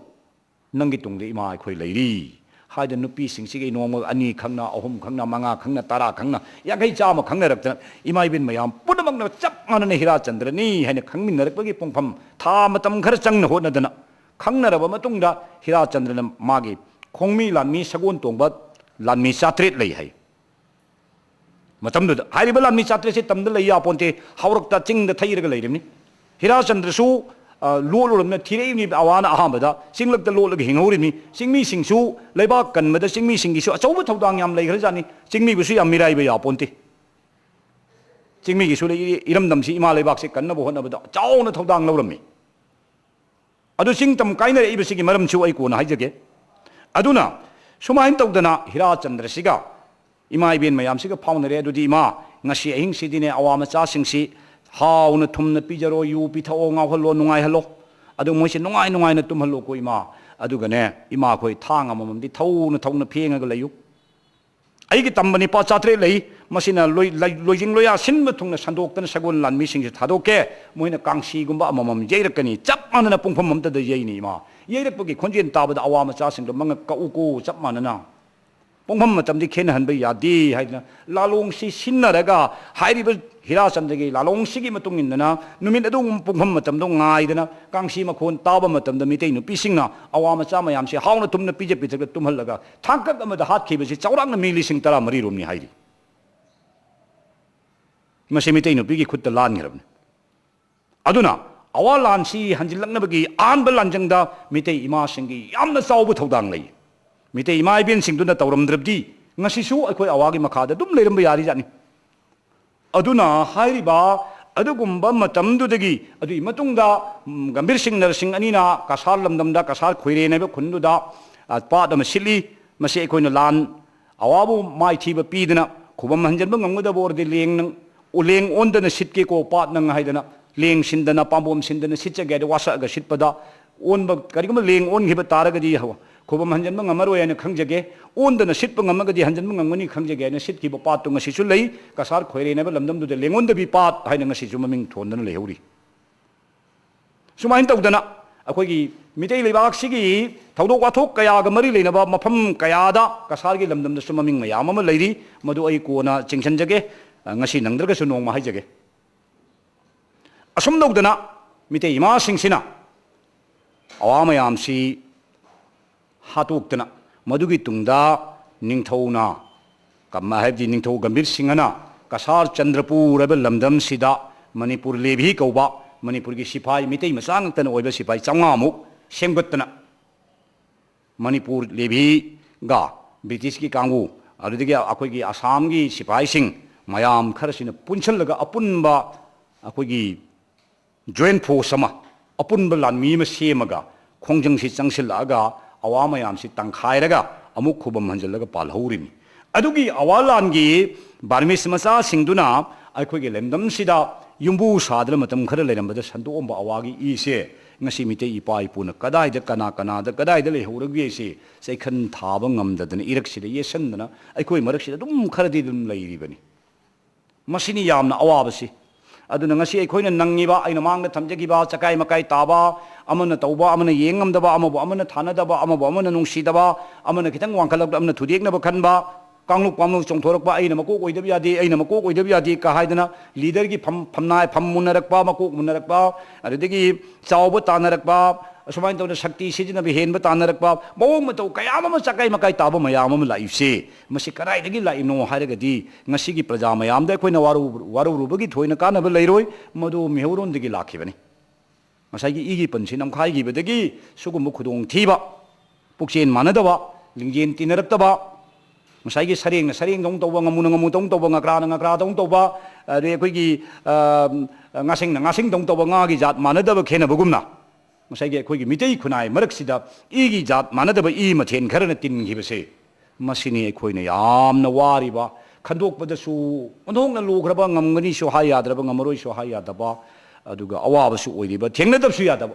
ꯅꯪꯒꯤ ꯇꯨꯡꯗ ꯏꯃꯥ ꯑꯩꯈꯣꯏ ꯂꯩꯔꯤ" ꯍꯥꯏꯗꯅ ꯅꯨꯄꯤꯁꯤꯡꯁꯤꯒꯤ ꯅꯣꯡꯃ ꯑꯅꯤ ꯈꯪꯅ, ꯑꯍꯨꯝ ꯈꯪꯅ, ꯃꯉꯥ ꯈꯪꯅ, ꯇꯔꯥ ꯈꯪꯅ, ꯌꯥꯡꯈꯩ, ꯆꯥꯝꯃ ꯈꯪꯅꯔꯛꯇꯅ ꯏꯃꯥ ꯏꯕꯦꯟ ꯃꯌꯥꯝ ꯄꯨꯝꯅꯃꯛꯅ ꯆꯞ ꯃꯥꯟꯅꯅ ꯍꯤꯔꯥꯆꯟꯗ꯭ꯔꯅꯤ ꯍꯥꯏꯅ ꯈꯪꯃꯤꯟꯅꯔꯛꯄꯒꯤ ꯄꯨꯡꯐꯝ ꯊꯥ ꯃꯇꯝ ꯈꯔ ꯆꯪꯅ ꯍꯣꯠꯅꯗꯅ ꯈꯪꯅꯔꯕ ꯃꯇꯨꯡꯗ, ꯍꯤꯔꯥꯆꯟꯗ꯭ꯔꯅ ꯃꯥꯒꯤ ꯈꯣꯡꯃꯤ ꯂꯥꯟꯃꯤ ꯁꯒꯣꯜ ꯇꯣꯡꯕ ꯂꯥꯟꯃꯤ ꯆꯥꯇ꯭ꯔꯦꯠ ꯂꯩ ꯍꯥꯏ꯫ ꯃꯇꯝꯗꯨꯗ ꯍꯥꯏꯔꯤꯕ ꯂꯥꯟꯃꯤ ꯆꯥꯇ꯭ꯔꯦꯠꯁꯦ ꯇꯝꯗ ꯂꯩ ꯌꯥꯄꯣꯟꯇꯦ, ꯍꯧꯔꯛꯇ ꯆꯤꯡꯗ ꯊꯩꯔꯒ ꯂꯩꯔꯤꯕꯅꯤ꯫ ꯍꯤꯔꯥꯆꯟꯗ꯭ꯔꯁꯨ, ꯑ, ꯂꯣꯠꯂꯨꯔꯕꯅ ꯊꯤꯔꯛꯏꯕꯅꯤ꯫ ꯑꯋꯥꯅ ꯑꯍꯥꯟꯕꯗ ꯆꯤꯡꯂꯛꯇ ꯂꯣꯠꯂꯒ ꯍꯤꯡꯍꯧꯔꯤꯕꯅꯤ꯫ ꯆꯤꯡꯃꯤꯁꯤꯡꯁꯨ, ꯂꯩꯕꯥꯛ ꯀꯟꯕꯗ ꯆꯤꯡꯃꯤꯁꯤꯡꯒꯤꯁꯨ ꯑꯆꯧꯕ ꯊꯧꯗꯥꯡ ꯌꯥꯝ ꯂꯩꯈ꯭ꯔꯖꯥꯠꯅꯤ꯫ ꯆꯤꯡꯃꯤꯕꯨꯁꯨ ꯌꯥꯝ ꯃꯤꯔꯥꯏꯕ ꯌꯥꯄꯣꯟꯇꯦ꯫ ꯆꯤꯡꯃꯤꯒꯤꯁꯨ ꯂꯩ-, ꯏꯔꯝꯗꯝꯁꯤ, ꯏꯃꯥ ꯂꯩꯕꯥꯛꯁꯤ ꯀꯟꯅꯕ ꯍꯣꯠꯅꯕꯗ ꯆꯥꯎꯅ ꯊꯧꯗꯥꯡ ꯂꯧꯔꯝꯃꯤ꯫ ꯑꯗꯨ ꯆꯤꯡ ꯇꯝ ꯀꯥꯏꯅꯔꯛꯏꯕꯁꯤꯒꯤ ꯃꯔꯝꯁꯨ ꯑꯩ ꯀꯣꯟꯅ ꯍꯥꯏꯖꯒꯦ꯫ ꯑꯗꯨꯅ ꯁꯨꯃꯥꯏꯅ ꯇꯧꯗꯅ ꯍꯤꯔꯥꯆꯟꯗ꯭ꯔꯁꯤꯒ ꯏꯃꯥ ꯏꯕꯦꯟ ꯃꯌꯥꯝꯁꯤꯒ ꯐꯥꯎꯅꯔꯦ꯫ "ꯑꯗꯨꯗꯤ ꯏꯃꯥ, ꯉꯁꯤ ꯑꯍꯤꯡꯁꯤꯗꯤꯅꯦ, ꯑꯋꯥ ꯃꯆꯥꯁꯤꯡꯁꯤ ꯍꯥꯎꯅ ꯊꯨꯝꯅ ꯄꯤꯖꯔꯣ, ꯌꯨ ꯄꯤꯊꯛꯑꯣ, ꯉꯥꯎꯍꯜꯂꯣ, ꯅꯨꯡꯉꯥꯏꯍꯜꯂꯣ꯫ ꯑꯗꯨ ꯃꯣꯏꯁꯦ ꯅꯨꯡꯉꯥꯏ ꯅꯨꯡꯉꯥꯏꯅ ꯇꯨꯝꯍꯜꯂꯣꯀꯣ ꯏꯃꯥ꯫ ꯑꯗꯨꯒꯅꯦ, ꯏꯃꯥꯈꯣꯏ ꯊꯥꯡ ꯑꯃꯃꯝꯗꯤ ꯊꯧꯅ ꯊꯧꯅ ꯐꯦꯡꯉꯒ ꯂꯩꯌꯨ꯫ ꯑꯩꯒꯤ ꯇꯝꯕ ꯅꯤꯄꯥ ꯆꯥꯇ꯭ꯔꯦꯠ ꯂꯩ, ꯃꯁꯤꯅ ꯂꯣꯏ-, ꯂꯩ-, ꯂꯣꯏꯖꯤꯡ ꯂꯣꯌꯥ ꯁꯤꯟꯕ ꯊꯨꯡꯅ ꯁꯟꯗꯣꯛꯇꯅ ꯁꯒꯣꯜ ꯂꯥꯟꯃꯤꯁꯤꯡꯁꯦ ꯊꯥꯗꯣꯛꯀꯦ, ꯃꯣꯏꯅ ꯀꯥꯡꯁꯤꯒꯨꯝꯕ ꯑꯃꯃꯝ ꯌꯩꯔꯛꯀꯅꯤ, ꯆꯞ ꯃꯥꯟꯅꯅ ꯄꯨꯡꯐꯝ ꯑꯝꯇꯗ ꯌꯩꯅꯤ ꯏꯃꯥ꯫ ꯌꯩꯔꯛꯄꯒꯤ ꯈꯣꯟꯖꯦꯜ ꯇꯥꯕꯗ ꯑꯋꯥ ꯃꯆꯥꯁꯤꯡꯗꯣ ꯃꯉꯛ ꯀꯛꯎꯀꯣ, ꯆꯞ ꯃꯥꯟꯅꯅ꯫ ꯄꯨꯡꯐꯝ ꯃꯇꯝꯗꯤ ꯈꯦꯠꯅꯍꯟꯕ ꯌꯥꯗꯦ ꯍꯥꯏꯗꯅ ꯂꯥꯂꯣꯡꯁꯤ ꯁꯤꯟꯅꯔꯒ ꯍꯥꯏꯔꯤꯕ ꯍꯤꯔꯥꯆꯟꯗ꯭ꯔꯒꯤ ꯂꯥꯂꯣꯡꯁꯤꯒꯤ ꯃꯇꯨꯡ ꯏꯟꯗꯅ ꯅꯨꯃꯤꯠ ꯑꯗꯨꯒꯨꯝꯕ ꯄꯨꯡꯐꯝ ꯃꯇꯝꯗꯣ ꯉꯥꯏꯗꯅ ꯀꯥꯡꯁꯤ ꯃꯈꯣꯟ ꯇꯥꯕ ꯃꯇꯝꯗ ꯃꯤꯇꯩ ꯅꯨꯄꯤꯁꯤꯡꯅ ꯑꯋꯥ ꯃꯆꯥ ꯃꯌꯥꯝꯁꯦ ꯍꯥꯎꯅ ꯊꯨꯝꯅ ꯄꯤꯖ ꯄꯤꯊꯛꯇ ꯇꯨꯝꯍꯜꯂꯒ ꯊꯥꯡꯀꯛ ꯑꯃꯗ ꯍꯥꯠꯈꯤꯕꯁꯤ ꯆꯥꯎꯔꯥꯛꯅ ꯃꯤ ꯂꯤꯁꯤꯡ ꯇꯔꯥꯃꯔꯤ ꯔꯣꯝꯅꯤ ꯍꯥꯏꯔꯤ꯫ ꯃꯁꯤ ꯃꯤꯇꯩ ꯅꯨꯄꯤꯒꯤ ꯈꯨꯠꯇ ꯂꯥꯟꯈ꯭ꯔꯕꯅꯤ꯫ ꯑꯗꯨꯅ ꯑꯋꯥ ꯂꯥꯟꯁꯤ ꯍꯟꯖꯤꯜꯂꯛꯅꯕꯒꯤ ꯑꯍꯥꯟꯕ ꯂꯥꯟꯖꯪꯗ ꯃꯤꯇꯩ ꯏꯃꯥꯁꯤꯡꯒꯤ ꯌꯥꯝꯅ ꯆꯥꯎꯕ ꯊꯧꯗꯥꯡ ꯂꯩ꯫ ꯃꯤꯇꯩ ꯏꯃꯥ ꯏꯕꯦꯟꯁꯤꯡꯗꯨꯅ ꯇꯧꯔꯝꯗ꯭ꯔꯕꯗꯤ ꯉꯁꯤꯁꯨ ꯑꯩꯈꯣꯏ ꯑꯋꯥꯒꯤ ꯃꯈꯥꯗ ꯑꯗꯨꯝ ꯂꯩꯔꯝꯕ ꯌꯥꯔꯤꯖꯥꯠꯅꯤ꯫ ꯑꯗꯨꯅ ꯍꯥꯏꯔꯤꯕ ꯑꯗꯨꯒꯨꯝꯕ ꯃꯇꯝꯗꯨꯗꯒꯤ, ꯑꯗꯨꯒꯤ ꯃꯇꯨꯡꯗ, ꯎꯝ, ꯒꯝꯚꯤꯔ ꯁꯤꯡ ꯅꯔꯁꯤꯡ ꯑꯅꯤꯅ ꯀꯁꯥꯔ ꯂꯝꯗꯝꯗ, ꯀꯁꯥꯔ ꯈꯣꯏꯔꯦꯟ ꯍꯥꯏꯕ ꯈꯨꯟꯗꯨꯗ, ꯑ, ꯄꯥꯠ ꯑꯃ ꯁꯤꯠꯂꯤ꯫ ꯃꯁꯤ ꯑꯩꯈꯣꯏꯅ ꯂꯥꯟ ꯑꯋꯥꯕꯨ ꯃꯥꯏꯊꯤꯕ ꯄꯤꯗꯅ, ꯈꯨꯕꯝ ꯍꯟꯖꯤꯟꯕ ꯉꯝꯒꯗꯕ ꯑꯣꯏꯔꯗꯤ ꯂꯦꯡ ꯅꯪ, ꯂꯦꯡ ꯑꯣꯟꯗꯅ ꯁꯤꯠꯀꯦꯀꯣ ꯄꯥꯠ ꯅꯪ ꯍꯥꯏꯗꯅ, ꯂꯦꯡ ꯁꯤꯟꯗꯅ, ꯄꯥꯝꯕꯣꯝ ꯁꯤꯟꯗꯅ ꯁꯤꯠꯆꯒꯦ ꯍꯥꯏꯗ ꯋꯥꯁꯛꯑꯒ ꯁꯤꯠꯄꯗ, ꯑꯣꯟꯕ, ꯀꯔꯤꯒꯨꯝꯕ ꯂꯦꯡ ꯑꯣꯟꯈꯤꯕ ꯇꯥꯔꯒꯗꯤ ꯍ-, ꯈꯨꯕꯝ ꯍꯟꯖꯤꯟꯕ ꯉꯝꯃꯔꯣꯏ ꯍꯥꯏꯅ ꯈꯪꯖꯒꯦ, ꯑꯣꯟꯗꯅ ꯁꯤꯠꯄ ꯉꯝꯃꯒꯗꯤ ꯍꯟꯖꯤꯟꯕ ꯉꯝꯒꯅꯤ ꯈꯪꯖꯒꯦ ꯍꯥꯏꯅ ꯁꯤꯠꯈꯤꯕ ꯄꯥꯠꯇꯨ ꯉꯁꯤꯁꯨ ꯂꯩ꯫ ꯀꯁꯥꯔ ꯈꯣꯏꯔꯦꯟ ꯍꯥꯏꯕ ꯂꯝꯗꯝꯗꯨꯗ ꯂꯦꯡꯉꯣꯟꯗꯕꯤ ꯄꯥꯠ ꯍꯥꯏꯅ ꯉꯁꯤꯁꯨ ꯃꯃꯤꯡ ꯊꯣꯟꯗꯅ ꯂꯩꯍꯧꯔꯤ꯫ ꯁꯨꯃꯥꯏꯅ ꯇꯧꯗꯅ ꯑꯩꯈꯣꯏꯒꯤ ꯃꯤꯇꯩ ꯂꯩꯕꯥꯛꯁꯤꯒꯤ ꯊꯧꯗꯣꯛ ꯋꯥꯊꯣꯛ ꯀꯌꯥꯒ ꯃꯔꯤ ꯂꯩꯅꯕ ꯃꯐꯝ ꯀꯌꯥꯗ ꯀꯁꯥꯔꯒꯤ ꯂꯝꯗꯝꯗꯁꯨ ꯃꯃꯤꯡ ꯃꯌꯥꯝ ꯑꯃ ꯂꯩꯔꯤ꯫ ꯃꯗꯨ ꯑꯩ ꯀꯣꯟꯅ ꯆꯤꯡꯁꯤꯟꯖꯒꯦ, ꯉꯁꯤ ꯅꯪꯗ꯭ꯔꯒꯁꯨ ꯅꯣꯡꯃ ꯍꯥꯏꯖꯒꯦ꯫ ꯑꯁꯨꯝ ꯇꯧꯗꯅ ꯃꯤꯇꯩ ꯏꯃꯥꯁꯤꯡꯁꯤꯅ ꯑꯋꯥ ꯃꯌꯥꯝꯁꯤ ꯍꯥꯠꯇꯣꯛꯇꯅ, ꯃꯗꯨꯒꯤ ꯇꯨꯡꯗ ꯅꯤꯡꯊꯧꯅ, ꯀꯝ-, ꯍꯥꯏꯕꯗꯤ ꯅꯤꯡꯊꯧ ꯒꯝꯚꯤꯔ ꯁꯤꯡꯍꯅ ꯀꯁꯥꯔ ꯆꯟꯗ꯭ꯔꯄꯨꯔ ꯍꯥꯏꯕ ꯂꯝꯗꯝꯁꯤꯗ ꯃꯅꯤꯄꯨꯔ ꯂꯦꯚꯤ ꯀꯧꯕ ꯃꯅꯤꯄꯨꯔꯒꯤ ꯁꯤꯐꯥꯏ, ꯃꯤꯇꯩ ꯃꯆꯥ ꯉꯥꯛꯇꯅ ꯑꯣꯏꯕ ꯁꯤꯐꯥꯏ ꯆꯥꯝꯃꯉꯥꯃꯨꯛ ꯁꯦꯝꯒꯠꯇꯅ, ꯃꯅꯤꯄꯨꯔ ꯂꯦꯚꯤꯒ ꯕ꯭ꯔꯤꯇꯤꯁꯀꯤ ꯀꯥꯡꯕꯨ, ꯑꯗꯨꯗꯒꯤ ꯑꯩꯈꯣꯏꯒꯤ ꯑꯁꯥꯝꯒꯤ ꯁꯤꯐꯥꯏꯁꯤꯡ ꯃꯌꯥꯝ ꯈꯔꯁꯤꯅ ꯄꯨꯟꯁꯤꯜꯂꯒ ꯑꯄꯨꯟꯕ ꯑꯩꯈꯣꯏꯒꯤ ꯖꯣꯏꯟ ꯐꯣꯔꯁ ꯑꯃ, ꯑꯄꯨꯟꯕ ꯂꯥꯟꯃꯤ ꯑꯃ ꯁꯦꯝꯃꯒ ꯈꯣꯡꯖꯪꯁꯤ ꯆꯪꯁꯤꯜꯂꯛꯑꯒ ꯑꯋꯥ ꯃꯌꯥꯝꯁꯤ ꯇꯪꯈꯥꯏꯔꯒ ꯑꯃꯨꯛ ꯈꯨꯕꯝ ꯍꯟꯖꯤꯜꯂꯒ ꯄꯥꯜꯍꯧꯔꯤꯃꯤ꯫ ꯑꯗꯨꯒꯤ ꯑꯋꯥ ꯂꯥꯟꯒꯤ ꯕꯔꯃꯤꯁ ꯃꯆꯥꯁꯤꯡꯗꯨꯅ ꯑꯩꯈꯣꯏꯒꯤ ꯂꯝꯗꯝꯁꯤꯗ ꯌꯨꯝꯕꯨ ꯁꯥꯗꯅ ꯃꯇꯝ ꯈꯔ ꯂꯩꯔꯝꯕꯗ ꯁꯟꯗꯣꯛꯑꯝꯕ ꯑꯋꯥꯒꯤ ꯏꯁꯦ ꯉꯁꯤ ꯃꯤꯇꯩ ꯏꯄꯥ ꯏꯄꯨꯅ ꯀꯗꯥꯏꯗ, ꯀꯅꯥ ꯀꯅꯥꯗ, ꯀꯗꯥꯏꯗ ꯂꯩꯍꯧꯔꯒꯦꯁꯦ ꯆꯩꯈꯟ ꯊꯥꯕ ꯉꯝꯗꯗꯅ ꯏꯔꯛꯁꯤꯗ ꯌꯦꯠꯁꯟꯗꯅ ꯑꯩꯈꯣꯏ ꯃꯔꯛꯁꯤꯗ ꯑꯗꯨꯝ ꯈꯔꯗꯤ ꯑꯗꯨꯝ ꯂꯩꯔꯤꯕꯅꯤ꯫ ꯃꯁꯤꯅꯤ ꯌꯥꯝꯅ ꯑꯋꯥꯕꯁꯤ꯫ ꯑꯗꯨꯅ ꯉꯁꯤ ꯑꯩꯈꯣꯏꯅ ꯅꯪꯉꯤꯕ, ꯑꯩꯅ ꯃꯥꯡꯗ ꯊꯝꯖꯈꯤꯕ ꯆꯀꯥꯏ ꯃꯀꯥꯏ ꯇꯥꯕ, ꯑꯃꯅ ꯇꯧꯕ, ꯑꯃꯅ ꯌꯦꯡ ꯉꯝꯗꯕ, ꯑꯃꯕꯨ ꯑꯃꯅ ꯊꯥꯅꯗꯕ, ꯑꯃꯕꯨ ꯑꯃꯅ ꯅꯨꯡꯁꯤꯗꯕ, ꯑꯃꯅ ꯈꯤꯇꯪ ꯋꯥꯡꯈꯠꯂꯛꯄꯗ ꯑꯃꯅ ꯊꯨꯗꯦꯛꯅꯕ ꯈꯟꯕ, ꯀꯥꯡꯂꯨꯞ ꯀꯥꯡꯂꯨꯞ ꯆꯣꯡꯊꯣꯔꯛꯄ, "ꯑꯩꯅ ꯃꯀꯣꯛ ꯑꯣꯏꯗꯕ ꯌꯥꯗꯦ, ꯑꯩꯅ ꯃꯀꯣꯛ ꯑꯣꯏꯗꯕ ꯌꯥꯗꯦ" ꯀ ꯍꯥꯏꯗꯅ ꯂꯤꯗꯔꯒꯤ ꯐꯝ, ꯐꯝꯅꯥꯏ, ꯐꯝ ꯃꯨꯟꯅꯔꯛꯄ, ꯃꯀꯣꯛ ꯃꯨꯟꯅꯔꯛꯄ, ꯑꯗꯨꯗꯒꯤ ꯆꯥꯎꯕ ꯇꯥꯟꯅꯔꯛꯄ, ꯑꯁꯨꯃꯥꯏꯅ ꯇꯧꯗꯅ ꯁꯛꯇꯤ ꯁꯤꯖꯤꯟꯅꯕ ꯍꯦꯟꯕ ꯇꯥꯟꯅꯔꯛꯄ, ꯃꯑꯣꯡ ꯃꯇꯧ ꯀꯌꯥ ꯑꯃ ꯆꯀꯥꯏ ꯃꯀꯥꯏ ꯇꯥꯕ ꯃꯌꯥꯝ ꯑꯃ ꯂꯥꯛꯏꯕꯁꯦ, ꯃꯁꯤ ꯀꯗꯥꯏꯗꯒꯤ ꯂꯥꯛꯏꯕꯅꯣ ꯍꯥꯏꯔꯒꯗꯤ, ꯉꯁꯤꯒꯤ ꯄ꯭ꯔꯖꯥ ꯃꯌꯥꯝꯗ ꯑꯩꯈꯣꯏꯅ ꯋꯥꯔꯧ-, ꯋꯥꯔꯧꯔꯨꯕꯒꯤ ꯊꯣꯏꯅ ꯀꯥꯟꯅꯕ ꯂꯩꯔꯣꯏ, ꯃꯗꯨ ꯃꯤꯍꯧꯔꯣꯟꯗꯒꯤ ꯂꯥꯛꯈꯤꯕꯅꯤ꯫ ꯉꯁꯥꯏꯒꯤ ꯏꯒꯤ ꯄꯟꯁꯤ ꯅꯝꯈꯥꯏꯈꯤꯕꯗꯒꯤ ꯁꯤꯒꯨꯝꯕ ꯈꯨꯗꯣꯡꯊꯤꯕ, ꯄꯨꯛꯆꯦꯜ ꯃꯥꯟꯅꯗꯕ, ꯂꯤꯡꯖꯦꯜ ꯇꯤꯟꯅꯔꯛꯇꯕ, ꯉꯁꯥꯏꯒꯤ ꯁꯔꯦꯡꯅ ꯁꯔꯦꯡꯗꯧꯅ ꯇꯧꯕ, ꯉꯥꯃꯨꯅ ꯉꯥꯃꯨꯗꯧꯅ ꯇꯧꯕ, ꯉꯀ꯭ꯔꯥꯅ ꯉꯀ꯭ꯔꯥꯗꯧꯅ ꯇꯧꯕ, ꯑꯗꯩ ꯑꯩꯈꯣꯏꯒꯤ, ꯑ, ꯉꯥꯁꯤꯡꯅ ꯉꯥꯁꯤꯡꯗꯧꯅ ꯇꯧꯕ, ꯉꯥꯒꯤ ꯖꯥꯠ ꯃꯥꯟꯅꯗꯕ ꯈꯦꯠꯅꯕꯒꯨꯝꯅ, ꯉꯁꯥꯏꯒꯤ ꯑꯩꯈꯣꯏꯒꯤ ꯃꯤꯇꯩ ꯈꯨꯟꯅꯥꯏ ꯃꯔꯛꯁꯤꯗ ꯏꯒꯤ ꯖꯥꯠ ꯃꯥꯟꯅꯗꯕ ꯏ ꯃꯊꯦꯜ ꯈꯔꯅ ꯇꯤꯟꯈꯤꯕꯁꯦ, ꯃꯁꯤꯅꯤ ꯑꯩꯈꯣꯏꯅ ꯌꯥꯝꯅ ꯋꯥꯔꯤꯕ, ꯈꯟꯗꯣꯛꯄꯗꯁꯨ ꯑꯣꯟꯊꯣꯛꯅ ꯂꯨꯈ꯭ꯔꯕ, ꯉꯝꯒꯅꯤꯁꯨ ꯍꯥꯏ ꯌꯥꯗ꯭ꯔꯕ, ꯉꯝꯃꯔꯣꯏꯁꯨ ꯍꯥꯏ ꯌꯥꯗꯕ, ꯑꯗꯨꯒ ꯑꯋꯥꯕꯁꯨ ꯑꯣꯏꯔꯤꯕ, ꯊꯦꯡꯅꯗꯕꯁꯨ ꯌꯥꯗꯕ꯫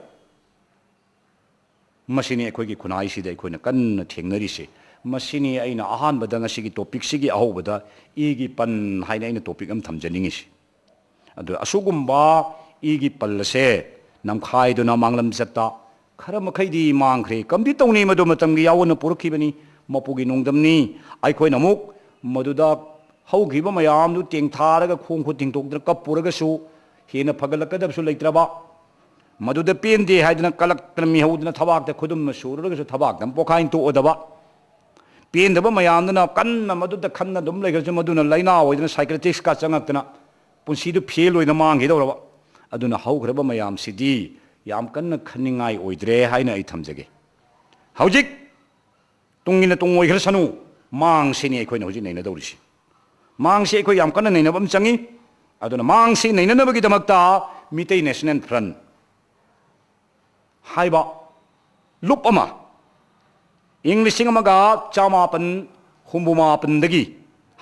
ꯃꯁꯤꯅꯤ ꯑꯩꯈꯣꯏꯒꯤ ꯈꯨꯟꯅꯥꯏꯁꯤꯗ ꯑꯩꯈꯣꯏꯅ ꯀꯟꯅ ꯊꯦꯡꯅꯔꯤꯁꯦ꯫ ꯃꯁꯤꯅꯤ ꯑꯩꯅ ꯑꯍꯥꯟꯕꯗ ꯉꯁꯤꯒꯤ ꯇꯣꯄꯤꯛꯁꯤꯒꯤ ꯑꯍꯧꯕꯗ ꯏꯒꯤ ꯄꯟ ꯍꯥꯏꯅ ꯑꯩꯅ ꯇꯣꯄꯤꯛ ꯑꯃ ꯊꯝꯖꯅꯤꯡꯉꯤꯁꯦ꯫ ꯑꯗꯨ ꯑꯁꯤꯒꯨꯝꯕ ꯏꯒꯤ ꯄꯜ ꯑꯁꯦ ꯅꯝꯈꯥꯏꯗꯨꯅ ꯃꯥꯡꯂꯝ ꯆꯠꯇ ꯈꯔ ꯃꯈꯩꯗꯤ ꯃꯥꯡꯈ꯭ꯔꯦ꯫ ꯀꯝꯗꯤ ꯇꯧꯅꯤ, ꯃꯗꯨ ꯃꯇꯝꯒꯤ ꯌꯥꯑꯣꯟꯅ ꯄꯨꯔꯛꯈꯤꯕꯅꯤ, ꯃꯄꯨꯒꯤ ꯅꯣꯡꯗꯝꯅꯤ꯫ ꯑꯩꯈꯣꯏꯅ ꯑꯃꯨꯛ ꯃꯗꯨꯗ ꯍꯧꯈꯤꯕ ꯃꯌꯥꯝꯗꯨ ꯇꯦꯡꯊꯥꯔꯒ ꯈꯣꯡ ꯈꯨꯠ ꯇꯤꯡꯊꯣꯛꯇꯅ ꯀꯞꯄꯨꯔꯒꯁꯨ ꯍꯦꯟꯅ ꯐꯒꯠꯂꯛꯀꯗꯕꯁꯨ ꯂꯩꯇ꯭ꯔꯕ, ꯃꯗꯨꯗ ꯄꯦꯟꯗꯦ ꯍꯥꯏꯗꯅ ꯀꯂꯛꯇꯅ ꯃꯤꯍꯧꯗꯅ ꯊꯕꯥꯛꯇ ꯈꯨꯗꯨꯝꯅ ꯁꯨꯔꯨꯔꯒꯁꯨ ꯊꯕꯥꯛꯇ ꯑꯃ ꯄꯣꯈꯥꯏꯅ ꯇꯣꯛꯑꯗꯕ, ꯄꯦꯟꯗꯕ ꯃꯌꯥꯝꯗꯨꯅ ꯀꯟꯅ ꯃꯗꯨꯗ ꯈꯟꯅ ꯑꯗꯨꯝ ꯂꯩꯈ꯭ꯔꯁꯨ ꯃꯗꯨꯅ ꯂꯥꯏꯅꯥ ꯑꯣꯏꯗꯅ ꯁꯥꯏꯀ꯭ꯔꯦꯇꯤꯛꯁꯀ ꯆꯪꯉꯛꯇꯅ ꯄꯨꯟꯁꯤꯗꯨ ꯐꯦꯜ ꯑꯣꯏꯅ ꯃꯥꯡꯈꯤꯗꯧꯔꯕ꯫ ꯑꯗꯨꯅ ꯍꯧꯈ꯭ꯔꯕ ꯃꯌꯥꯝꯁꯤꯗꯤ ꯌꯥꯝ ꯀꯟꯅ ꯈꯟꯅꯤꯡꯉꯥꯏ ꯑꯣꯏꯗ꯭ꯔꯦ ꯍꯥꯏꯅ ꯑꯩ ꯊꯝꯖꯒꯦ꯫ ꯍꯧꯖꯤꯛ ꯇꯨꯡꯒꯤꯅ ꯇꯨꯡ ꯑꯣꯏꯈ꯭ꯔꯁꯅꯨ, ꯃꯥꯡꯁꯤꯅꯤ ꯑꯩꯈꯣꯏꯅ ꯍꯧꯖꯤꯛ ꯅꯩꯅꯗꯧꯔꯤꯁꯤ꯫ ꯃꯥꯡꯁꯤ ꯑꯩꯈꯣꯏ ꯌꯥꯝ ꯀꯟꯅ ꯅꯩꯅꯕ ꯑꯃ ꯆꯪꯉꯤ꯫ ꯑꯗꯨꯅ ꯃꯥꯡꯁꯤ ꯅꯩꯅꯅꯕꯒꯤꯗꯃꯛꯇ ꯃꯤꯇꯩ ꯅꯦꯁꯅꯦꯜ ꯐ꯭ꯔꯟ ꯍꯥꯏꯕ ꯂꯨꯞ ꯑꯃ ꯏꯪ ꯂꯤꯁꯤꯡ ꯑꯃꯒ ꯆꯃꯥꯄꯟ ꯍꯨꯝꯐꯨ ꯃꯥꯄꯟꯗꯒꯤ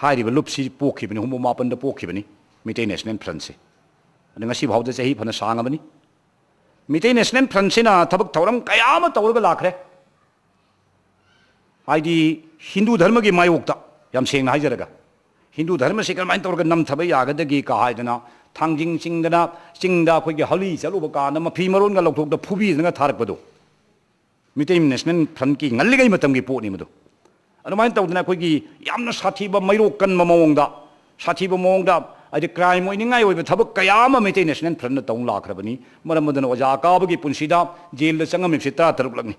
ꯍꯥꯏꯔꯤꯕ ꯂꯨꯞꯁꯤ ꯄꯣꯛꯈꯤꯕꯅꯤ, ꯍꯨꯝꯐꯨ ꯃꯥꯄꯟꯗ ꯄꯣꯛꯈꯤꯕꯅꯤ ꯃꯤꯇꯩ ꯅꯦꯁꯅꯦꯜ ꯐ꯭ꯔꯟꯁꯦ꯫ ꯑꯗ ꯉꯁꯤ ꯐꯥꯎꯗ ꯆꯍꯤ ꯐꯅ ꯁꯥꯡꯉꯕꯅꯤ꯫ ꯃꯤꯇꯩ ꯅꯦꯁꯅꯦꯜ ꯐ꯭ꯔꯟꯁꯤꯅ ꯊꯕꯛ ꯊꯧꯔꯝ ꯀꯌꯥ ꯑꯃ ꯇꯧꯔꯒ ꯂꯥꯛꯈ꯭ꯔꯦ꯫ ꯍꯥꯏꯗꯤ, ꯍꯤꯟꯗꯨ ꯙꯔꯃꯒꯤ ꯃꯥꯌꯣꯛꯇ, ꯌꯥꯝ ꯁꯦꯡꯅ ꯍꯥꯏꯖꯔꯒ, ꯍꯤꯟꯗꯨ ꯙꯔꯃꯁꯤ ꯀꯔꯝꯍꯥꯏꯅ ꯇꯧꯔꯒ ꯅꯝꯊꯕ ꯌꯥꯒꯗꯒꯦ ꯀ ꯍꯥꯏꯗꯅ, ꯊꯥꯡꯖꯤꯡ ꯆꯤꯡꯗꯅ, ꯆꯤꯡꯗ ꯑꯩꯈꯣꯏꯒꯤ ꯍꯂꯤ ꯆꯠꯂꯨꯕ ꯀꯥꯟꯗ ꯃꯐꯤ ꯃꯔꯣꯟꯒ ꯂꯧꯊꯣꯛꯇ ꯐꯨꯕꯤꯗꯅ ꯊꯥꯔꯛꯄꯗꯣ, ꯃꯤꯇꯩ ꯅꯦꯁꯅꯦꯜ ꯐ꯭ꯔꯟꯠꯀꯤ ꯉꯜꯂꯤꯉꯩ ꯃꯇꯝꯒꯤ ꯄꯣꯠꯅꯤ ꯃꯗꯨ꯫ ꯑꯗꯨꯃꯥꯏꯅ ꯇꯧꯗꯅ ꯑꯩꯈꯣꯏꯒꯤ ꯌꯥꯝꯅ ꯁꯥꯊꯤꯕ, ꯃꯩꯔꯣꯛ ꯀꯟꯕ ꯃꯑꯣꯡꯗ, ꯁꯥꯊꯤꯕ ꯃꯑꯣꯡꯗ, ꯍꯥꯏꯗꯤ, ꯀ꯭ꯔꯥꯏꯝ ꯑꯣꯏꯅꯤꯡꯉꯥꯏ ꯑꯣꯏꯕ ꯊꯕꯛ ꯀꯌꯥ ꯑꯃ ꯃꯤꯇꯩ ꯅꯦꯁꯅꯦꯜ ꯐ꯭ꯔꯟꯠꯅ ꯇꯧ ꯂꯥꯛꯈ꯭ꯔꯕꯅꯤ꯫ ꯃꯔꯝ ꯑꯗꯨꯅ ꯑꯣꯖꯥ ꯀꯥꯕꯒꯤ ꯄꯨꯟꯁꯤꯗ ꯖꯦꯜꯗ ꯆꯪꯉꯝꯃꯤꯕꯁꯤ ꯇꯔꯥ ꯇꯔꯨꯛꯂꯛꯅꯤ꯫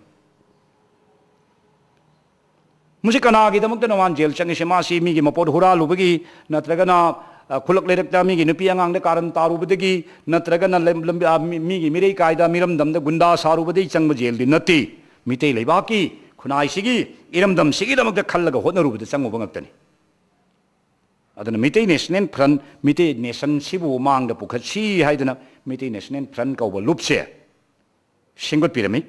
ꯃꯁꯤ ꯀꯅꯥꯒꯤꯗꯃꯛꯇꯅꯣ ꯃꯥꯅ ꯖꯦꯜ ꯆꯪꯉꯤꯁꯦ? ꯃꯥꯁꯤ ꯃꯤꯒꯤ ꯃꯄꯣꯠ ꯍꯨꯔꯥꯜꯂꯨꯕꯒꯤ, ꯅꯠꯇ꯭ꯔꯒꯅ, ꯑ, ꯈꯨꯜꯂꯛ ꯂꯩꯔꯛꯇ ꯃꯤꯒꯤ ꯅꯨꯄꯤ ꯑꯉꯥꯡꯗ ꯀꯥꯔꯟ ꯇꯥꯔꯨꯕꯗꯒꯤ, ꯅꯠꯇ꯭ꯔꯒꯅ ꯂꯝ-, ꯂꯝꯕꯤ-, ꯑ, ꯃꯤ-, ꯃꯤꯒꯤ ꯃꯤꯔꯩ ꯀꯥꯏꯗ, ꯃꯤꯔꯝꯗꯝꯗ ꯒꯨꯟꯗꯥ ꯁꯥꯔꯨꯕꯗꯒꯤ ꯆꯪꯕ ꯖꯦꯜꯗꯤ ꯅꯠꯇꯦ꯫ ꯃꯤꯇꯩ ꯂꯩꯕꯥꯛꯀꯤ ꯈꯨꯟꯅꯥꯏꯁꯤꯒꯤ ꯏꯔꯝꯗꯝꯁꯤꯒꯤꯗꯃꯛꯇ ꯈꯜꯂꯒ ꯍꯣꯠꯅꯔꯨꯕꯗ ꯆꯪꯉꯨꯕ ꯉꯥꯛꯇꯅꯤ꯫ ꯑꯗꯨꯅ ꯃꯤꯇꯩ ꯅꯦꯁꯅꯦꯜ ꯐ꯭ꯔꯟꯠ, ꯃꯤꯇꯩ ꯅꯦꯁꯟꯁꯤꯕꯨ ꯃꯥꯡꯗ ꯄꯨꯈꯠꯁꯤ ꯍꯥꯏꯗꯅ ꯃꯤꯇꯩ ꯅꯦꯁꯅꯦꯜ ꯐ꯭ꯔꯟꯠ ꯀꯧꯕ ꯂꯨꯞꯁꯦ ꯁꯦꯝꯒꯠꯄꯤꯔꯝꯃꯤ꯫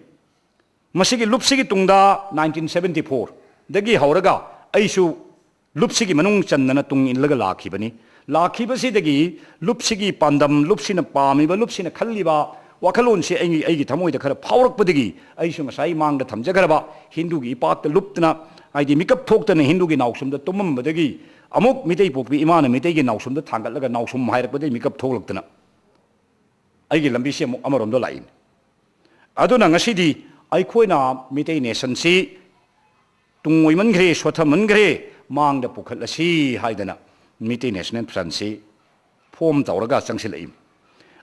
ꯃꯁꯤꯒꯤ ꯂꯨꯞꯁꯤꯒꯤ ꯇꯨꯡꯗ nineteen seventy four ꯗꯒꯤ ꯍꯧꯔꯒ ꯑꯩꯁꯨ ꯂꯨꯞꯁꯤꯒꯤ ꯃꯅꯨꯡ ꯆꯟꯗꯅ ꯇꯨꯡ ꯏꯜꯂꯒ ꯂꯥꯛꯈꯤꯕꯅꯤ꯫ ꯂꯥꯛꯈꯤꯕꯁꯤꯗꯒꯤ ꯂꯨꯞꯁꯤꯒꯤ ꯄꯥꯟꯗꯝ, ꯂꯨꯞꯁꯤꯅ ꯄꯥꯝꯃꯤꯕ, ꯂꯨꯞꯁꯤꯅ ꯈꯜꯂꯤꯕ ꯋꯥꯈꯜꯂꯣꯟꯁꯤ ꯑꯩꯒꯤ, ꯑꯩꯒꯤ ꯊꯃꯣꯏꯗ ꯈꯔ ꯐꯥꯎꯔꯛꯄꯗꯒꯤ ꯑꯩꯁꯨ ꯉꯁꯥꯏ ꯃꯥꯡꯗ ꯊꯝꯖꯈ꯭ꯔꯕ ꯍꯤꯟꯗꯨꯒꯤ ꯏꯄꯥꯛꯇ ꯂꯨꯞꯇꯅ, ꯍꯥꯏꯗꯤ, ꯃꯤꯀꯞ ꯊꯣꯛꯇꯅ ꯍꯤꯟꯗꯨꯒꯤ ꯅꯥꯎꯁꯨꯝꯗ ꯇꯨꯝꯃꯝꯕꯗꯒꯤ ꯑꯃꯨꯛ ꯃꯤꯇꯩ ꯄꯣꯛꯄꯤ ꯏꯃꯥꯅ ꯃꯤꯇꯩꯒꯤ ꯅꯥꯎꯁꯨꯝꯗ ꯊꯥꯡꯒꯠꯂꯒ ꯅꯥꯎꯁꯨꯝ ꯍꯥꯏꯔꯛꯄꯗꯒꯤ ꯃꯤꯀꯞ ꯊꯣꯛꯂꯛꯇꯅ ꯑꯩꯒꯤ ꯂꯝꯕꯤꯁꯤ ꯑꯃꯨꯛ ꯑꯃꯔꯣꯝꯗ ꯂꯥꯛꯏꯅꯤ꯫ ꯑꯗꯨꯅ ꯉꯁꯤꯗꯤ ꯑꯩꯈꯣꯏꯅ ꯃꯤꯇꯩ ꯅꯦꯁꯟꯁꯤ ꯇꯨꯡ ꯑꯣꯏꯃꯟꯈ꯭ꯔꯦ, ꯁꯣꯠꯊꯃꯟꯈ꯭ꯔꯦ, ꯃꯥꯡꯗ ꯄꯨꯈꯠꯂꯁꯤ ꯍꯥꯏꯗꯅ ꯃꯤꯇꯩ ꯅꯦꯁꯅꯦꯜ ꯐ꯭ꯔꯟꯁꯤ ꯐꯣꯝ ꯇꯧꯔꯒ ꯆꯪꯁꯤꯜꯂꯛꯏ꯫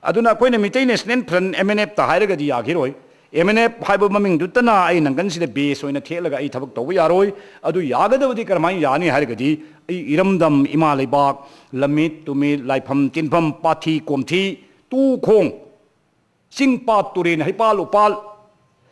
ꯑꯗꯨꯅ ꯑꯩꯈꯣꯏꯅ Meitei national front, M N ꯑꯦꯐꯇ ꯍꯥꯏꯔꯒꯗꯤ ꯌꯥꯈꯤꯔꯣꯏ꯫ ꯑꯦꯝ ꯑꯦꯟ ꯑꯦꯐ ꯍꯥꯏꯕ ꯃꯃꯤꯡꯗꯨꯇꯅ ꯑꯩ ꯅꯪꯒꯟꯁꯤꯗ ꯕꯦꯁ ꯑꯣꯏꯅ ꯊꯦꯠꯂꯒ ꯑꯩ ꯊꯕꯛ ꯇꯧꯕ ꯌꯥꯔꯣꯏ꯫ ꯑꯗꯨ ꯌꯥꯒꯗꯕꯗꯤ ꯀꯔꯝꯍꯥꯏꯅ ꯌꯥꯅꯤ ꯍꯥꯏꯔꯒꯗꯤ, ꯑꯩ ꯏꯔꯝꯗꯝ, ꯏꯃꯥ ꯂꯩꯕꯥꯛ, ꯂꯝꯃꯤꯠ ꯇꯨꯃꯤꯠ, ꯂꯥꯏꯐꯝ ꯇꯤꯟꯐꯝ, ꯄꯥꯠꯊꯤ ꯀꯣꯝꯊꯤ, ꯇꯨ ꯈꯣꯡ, ꯆꯤꯡ ꯄꯥꯠ ꯇꯨꯔꯦꯟ ꯍꯩꯄꯥꯜ ꯎꯄꯥꯜ,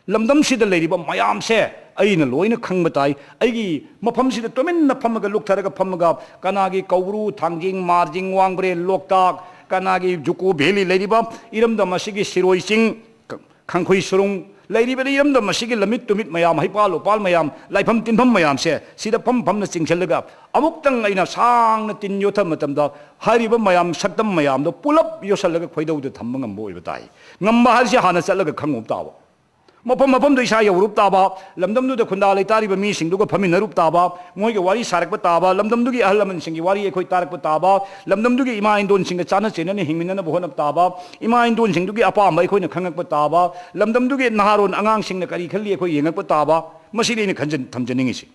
ꯂꯝꯗꯝꯁꯤꯗ ꯂꯩꯔꯤꯕ ꯃꯌꯥꯝꯁꯦ ꯑꯩꯅ ꯂꯣꯏꯅ ꯈꯪꯕ ꯇꯥꯏ꯫ ꯑꯩꯒꯤ ꯃꯐꯝꯁꯤꯗ ꯇꯨꯃꯤꯟꯅ ꯐꯝꯃꯒ, ꯂꯨꯞꯊꯔꯒ ꯐꯝꯃꯒ, ꯀꯅꯥꯒꯤ ꯀꯧꯕ꯭ꯔꯨ, ꯊꯥꯡꯖꯤꯡ, ꯃꯥꯔꯖꯤꯡ, ꯋꯥꯡꯕ꯭ꯔꯦꯜ, ꯂꯣꯛꯇꯥꯛ, ꯀꯅꯥꯒꯤ ꯖꯨꯀꯣ ꯚꯦꯂꯤ ꯂꯩꯔꯤꯕ ꯏꯔꯝꯗꯝ ꯑꯁꯤꯒꯤ ꯁꯤꯔꯣꯏ ꯆꯤꯡ, ꯈ-, ꯈꯥꯡꯈꯨꯏ ꯁꯨꯔꯨꯡ, ꯂꯩꯔꯤꯕ ꯏꯔꯝꯗꯝ ꯑꯁꯤꯒꯤ ꯂꯝꯃꯤꯠ ꯇꯨꯃꯤꯠ ꯃꯌꯥꯝ, ꯍꯩꯄꯥꯜ ꯎꯄꯥꯜ ꯃꯌꯥꯝ, ꯂꯥꯏꯐꯝ ꯇꯤꯟꯐꯝ ꯃꯌꯥꯝꯁꯦ ꯁꯤꯗ ꯐꯝ ꯐꯝꯅ ꯆꯤꯡꯁꯤꯜꯂꯒ ꯑꯃꯨꯛꯇꯪ ꯑꯩꯅ ꯁꯥꯡꯅ ꯇꯤꯟ ꯌꯣꯠꯊꯕ ꯃꯇꯝꯗ ꯍꯥꯏꯔꯤꯕ ꯃꯌꯥꯝ, ꯁꯛꯇꯝ ꯃꯌꯥꯝꯗꯣ ꯄꯨꯂꯞ ꯌꯣꯠꯁꯜꯂꯒ ꯈꯣꯏꯗꯧꯗ ꯊꯝꯕ ꯉꯝꯕ ꯑꯣꯏꯕ ꯇꯥꯏ꯫ ꯉꯝꯕ ꯍꯥꯏꯁꯦ ꯍꯥꯟꯅ ꯆꯠꯂꯒ ꯈꯪꯉꯨꯕ ꯇꯥꯕ꯫ ꯃꯐꯝ ꯃꯐꯝꯗꯨ ꯏꯁꯥ ꯌꯧꯔꯨꯕ ꯇꯥꯕ, ꯂꯝꯗꯝꯗꯨꯗ ꯈꯨꯟꯗꯥ ꯂꯩꯇꯥꯔꯤꯕ ꯃꯤꯁꯤꯡꯗꯨꯒ ꯐꯝꯃꯤꯟꯅꯔꯨꯕ ꯇꯥꯕ, ꯃꯣꯏꯒꯤ ꯋꯥꯔꯤ ꯁꯥꯔꯛꯄ ꯇꯥꯕ, ꯂꯝꯗꯝꯗꯨꯒꯤ ꯑꯍꯜ ꯂꯃꯟꯁꯤꯡꯒꯤ ꯋꯥꯔꯤ ꯑꯩꯈꯣꯏ ꯇꯥꯔꯛꯄ ꯇꯥꯕ, ꯂꯝꯗꯝꯗꯨꯒꯤ ꯏꯃꯥ ꯏꯟꯗꯣꯟꯁꯤꯡꯒ ꯆꯥꯟꯅ ꯆꯦꯟꯅꯅ ꯍꯤꯡꯃꯤꯟꯅꯅꯕ ꯍꯣꯠꯅꯕ ꯇꯥꯕ, ꯏꯃꯥ ꯏꯟꯗꯣꯟꯁꯤꯡꯗꯨꯒꯤ ꯑꯄꯥꯝꯕ ꯑꯩꯈꯣꯏꯅ ꯈꯪꯉꯛꯄ ꯇꯥꯕ, ꯂꯝꯗꯝꯗꯨꯒꯤ ꯅꯍꯥꯔꯣꯟ ꯑꯉꯥꯡꯁꯤꯡꯅ ꯀꯔꯤ ꯈꯜꯂꯤ ꯑꯩꯈꯣꯏ ꯌꯦꯡꯉꯛꯄ ꯇꯥꯕ, ꯃꯁꯤꯅꯤ ꯑꯩꯅ ꯈꯟꯖꯟ-, ꯊꯝꯖꯅꯤꯡꯉꯤꯁꯤ꯫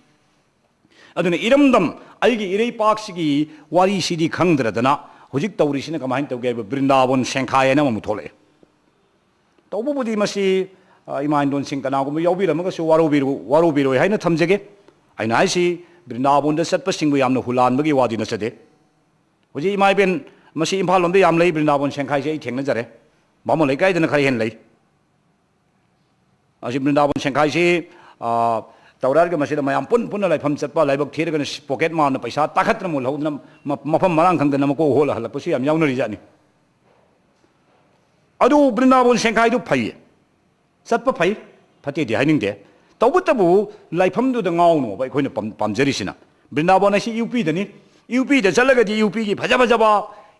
ꯑꯗꯨꯅ ꯏꯔꯝꯗꯝ, ꯑꯩꯒꯤ ꯏꯔꯩꯄꯥꯛꯁꯤꯒꯤ ꯋꯥꯔꯤꯁꯤꯗꯤ ꯈꯪꯗ꯭ꯔꯗꯅ ꯍꯧꯖꯤꯛ ꯇꯧꯔꯤꯁꯤꯅ ꯀꯃꯥꯏꯅ ꯇꯧꯒꯦ ꯍꯥꯏꯕ, ꯕ꯭ꯔꯤꯟꯗꯥꯕꯣꯟ ꯁꯦꯡꯈꯥꯏ ꯍꯥꯏꯅ ꯑꯃꯃꯨꯛ ꯊꯣꯛꯂꯛꯑꯦ꯫ ꯇꯧꯕꯕꯨꯗꯤ ꯃꯁꯤ, ꯑ, ꯏꯃꯥ ꯏꯟꯗꯣꯟꯁꯤꯡ ꯀꯅꯥꯒꯨꯝꯕ ꯌꯥꯎꯕꯤꯔꯝꯃꯒꯁꯨ ꯋꯥꯔꯧꯕꯤꯔꯨ-, ꯋꯥꯔꯧꯕꯤꯔꯣꯏ ꯍꯥꯏꯅ ꯊꯝꯖꯒꯦ꯫ ꯑꯩꯅ ꯍꯥꯏꯁꯤ, ꯕ꯭ꯔꯤꯟꯗꯥꯕꯣꯟꯗ ꯆꯠꯄꯁꯤꯡꯕꯨ ꯌꯥꯝꯅ ꯍꯨꯂꯥꯟꯕꯒꯤ ꯋꯥꯗꯤ ꯅꯠꯆꯗꯦ꯫ ꯍꯧꯖꯤꯛ ꯏꯃꯥ ꯏꯕꯦꯟ, ꯃꯁꯤ ꯏꯝꯐꯥꯜ ꯂꯣꯝꯗ ꯌꯥꯝ ꯂꯩ, ꯕ꯭ꯔꯤꯟꯗꯥꯕꯣꯟ ꯁꯦꯡꯈꯥꯏꯁꯦ ꯑꯩ ꯊꯦꯡꯅꯖꯔꯦ꯫ ꯕꯥꯃꯣꯟ ꯂꯩꯀꯥꯏꯗꯅ ꯈꯔ ꯍꯦꯟꯅ ꯂꯩ꯫ ꯑꯁꯤ ꯕ꯭ꯔꯤꯟꯗꯥꯕꯣꯟ ꯁꯦꯡꯈꯥꯏꯁꯤ, ꯑ, ꯇꯧꯔꯛꯑꯒ ꯃꯁꯤꯗ ꯃꯌꯥꯝ ꯄꯨꯟ ꯄꯨꯟꯅ ꯂꯥꯏꯐꯝ ꯆꯠꯄ, ꯂꯥꯏꯕꯛ ꯊꯤꯔꯒꯅ ꯁꯤ ꯄꯣꯀꯦꯠ ꯃꯥꯔꯅ ꯄꯩꯁꯥ ꯇꯥꯈꯠꯇꯅ ꯃꯨꯜꯍꯧꯗꯅ ꯃ-, ꯃꯐꯝ ꯃꯔꯥꯡ ꯈꯪꯗꯅ ꯃꯀꯣꯛ ꯍꯣꯜꯂ ꯍꯜꯂꯛꯄꯁꯨ ꯌꯥꯝ ꯌꯥꯎꯅꯔꯤꯖꯥꯠꯅꯤ꯫ ꯑꯗꯨ ꯕ꯭ꯔꯤꯟꯗꯥꯕꯣꯟ ꯁꯦꯡꯈꯥꯏꯗꯨ ꯐꯩꯌꯦ, ꯆꯠꯄ ꯐꯩ, ꯐꯠꯇꯦꯗꯤ ꯍꯥꯏꯅꯤꯡꯗꯦ꯫ ꯇꯧꯕꯇꯕꯨ ꯂꯥꯏꯐꯝꯗꯨꯗ ꯉꯥꯎꯅꯣꯕ ꯑꯩꯈꯣꯏꯅ ꯄꯥꯝ-, ꯄꯥꯝꯖꯔꯤꯁꯤꯅ꯫ ꯕ꯭ꯔꯤꯟꯗꯥꯕꯣꯟ ꯑꯁꯤ ꯌꯨ ꯄꯤꯗꯅꯤ꯫ ꯌꯨ ꯄꯤꯗ ꯆꯠꯂꯒꯗꯤ ꯌꯨ ꯄꯤꯒꯤ ꯐꯖ ꯐꯖꯕ,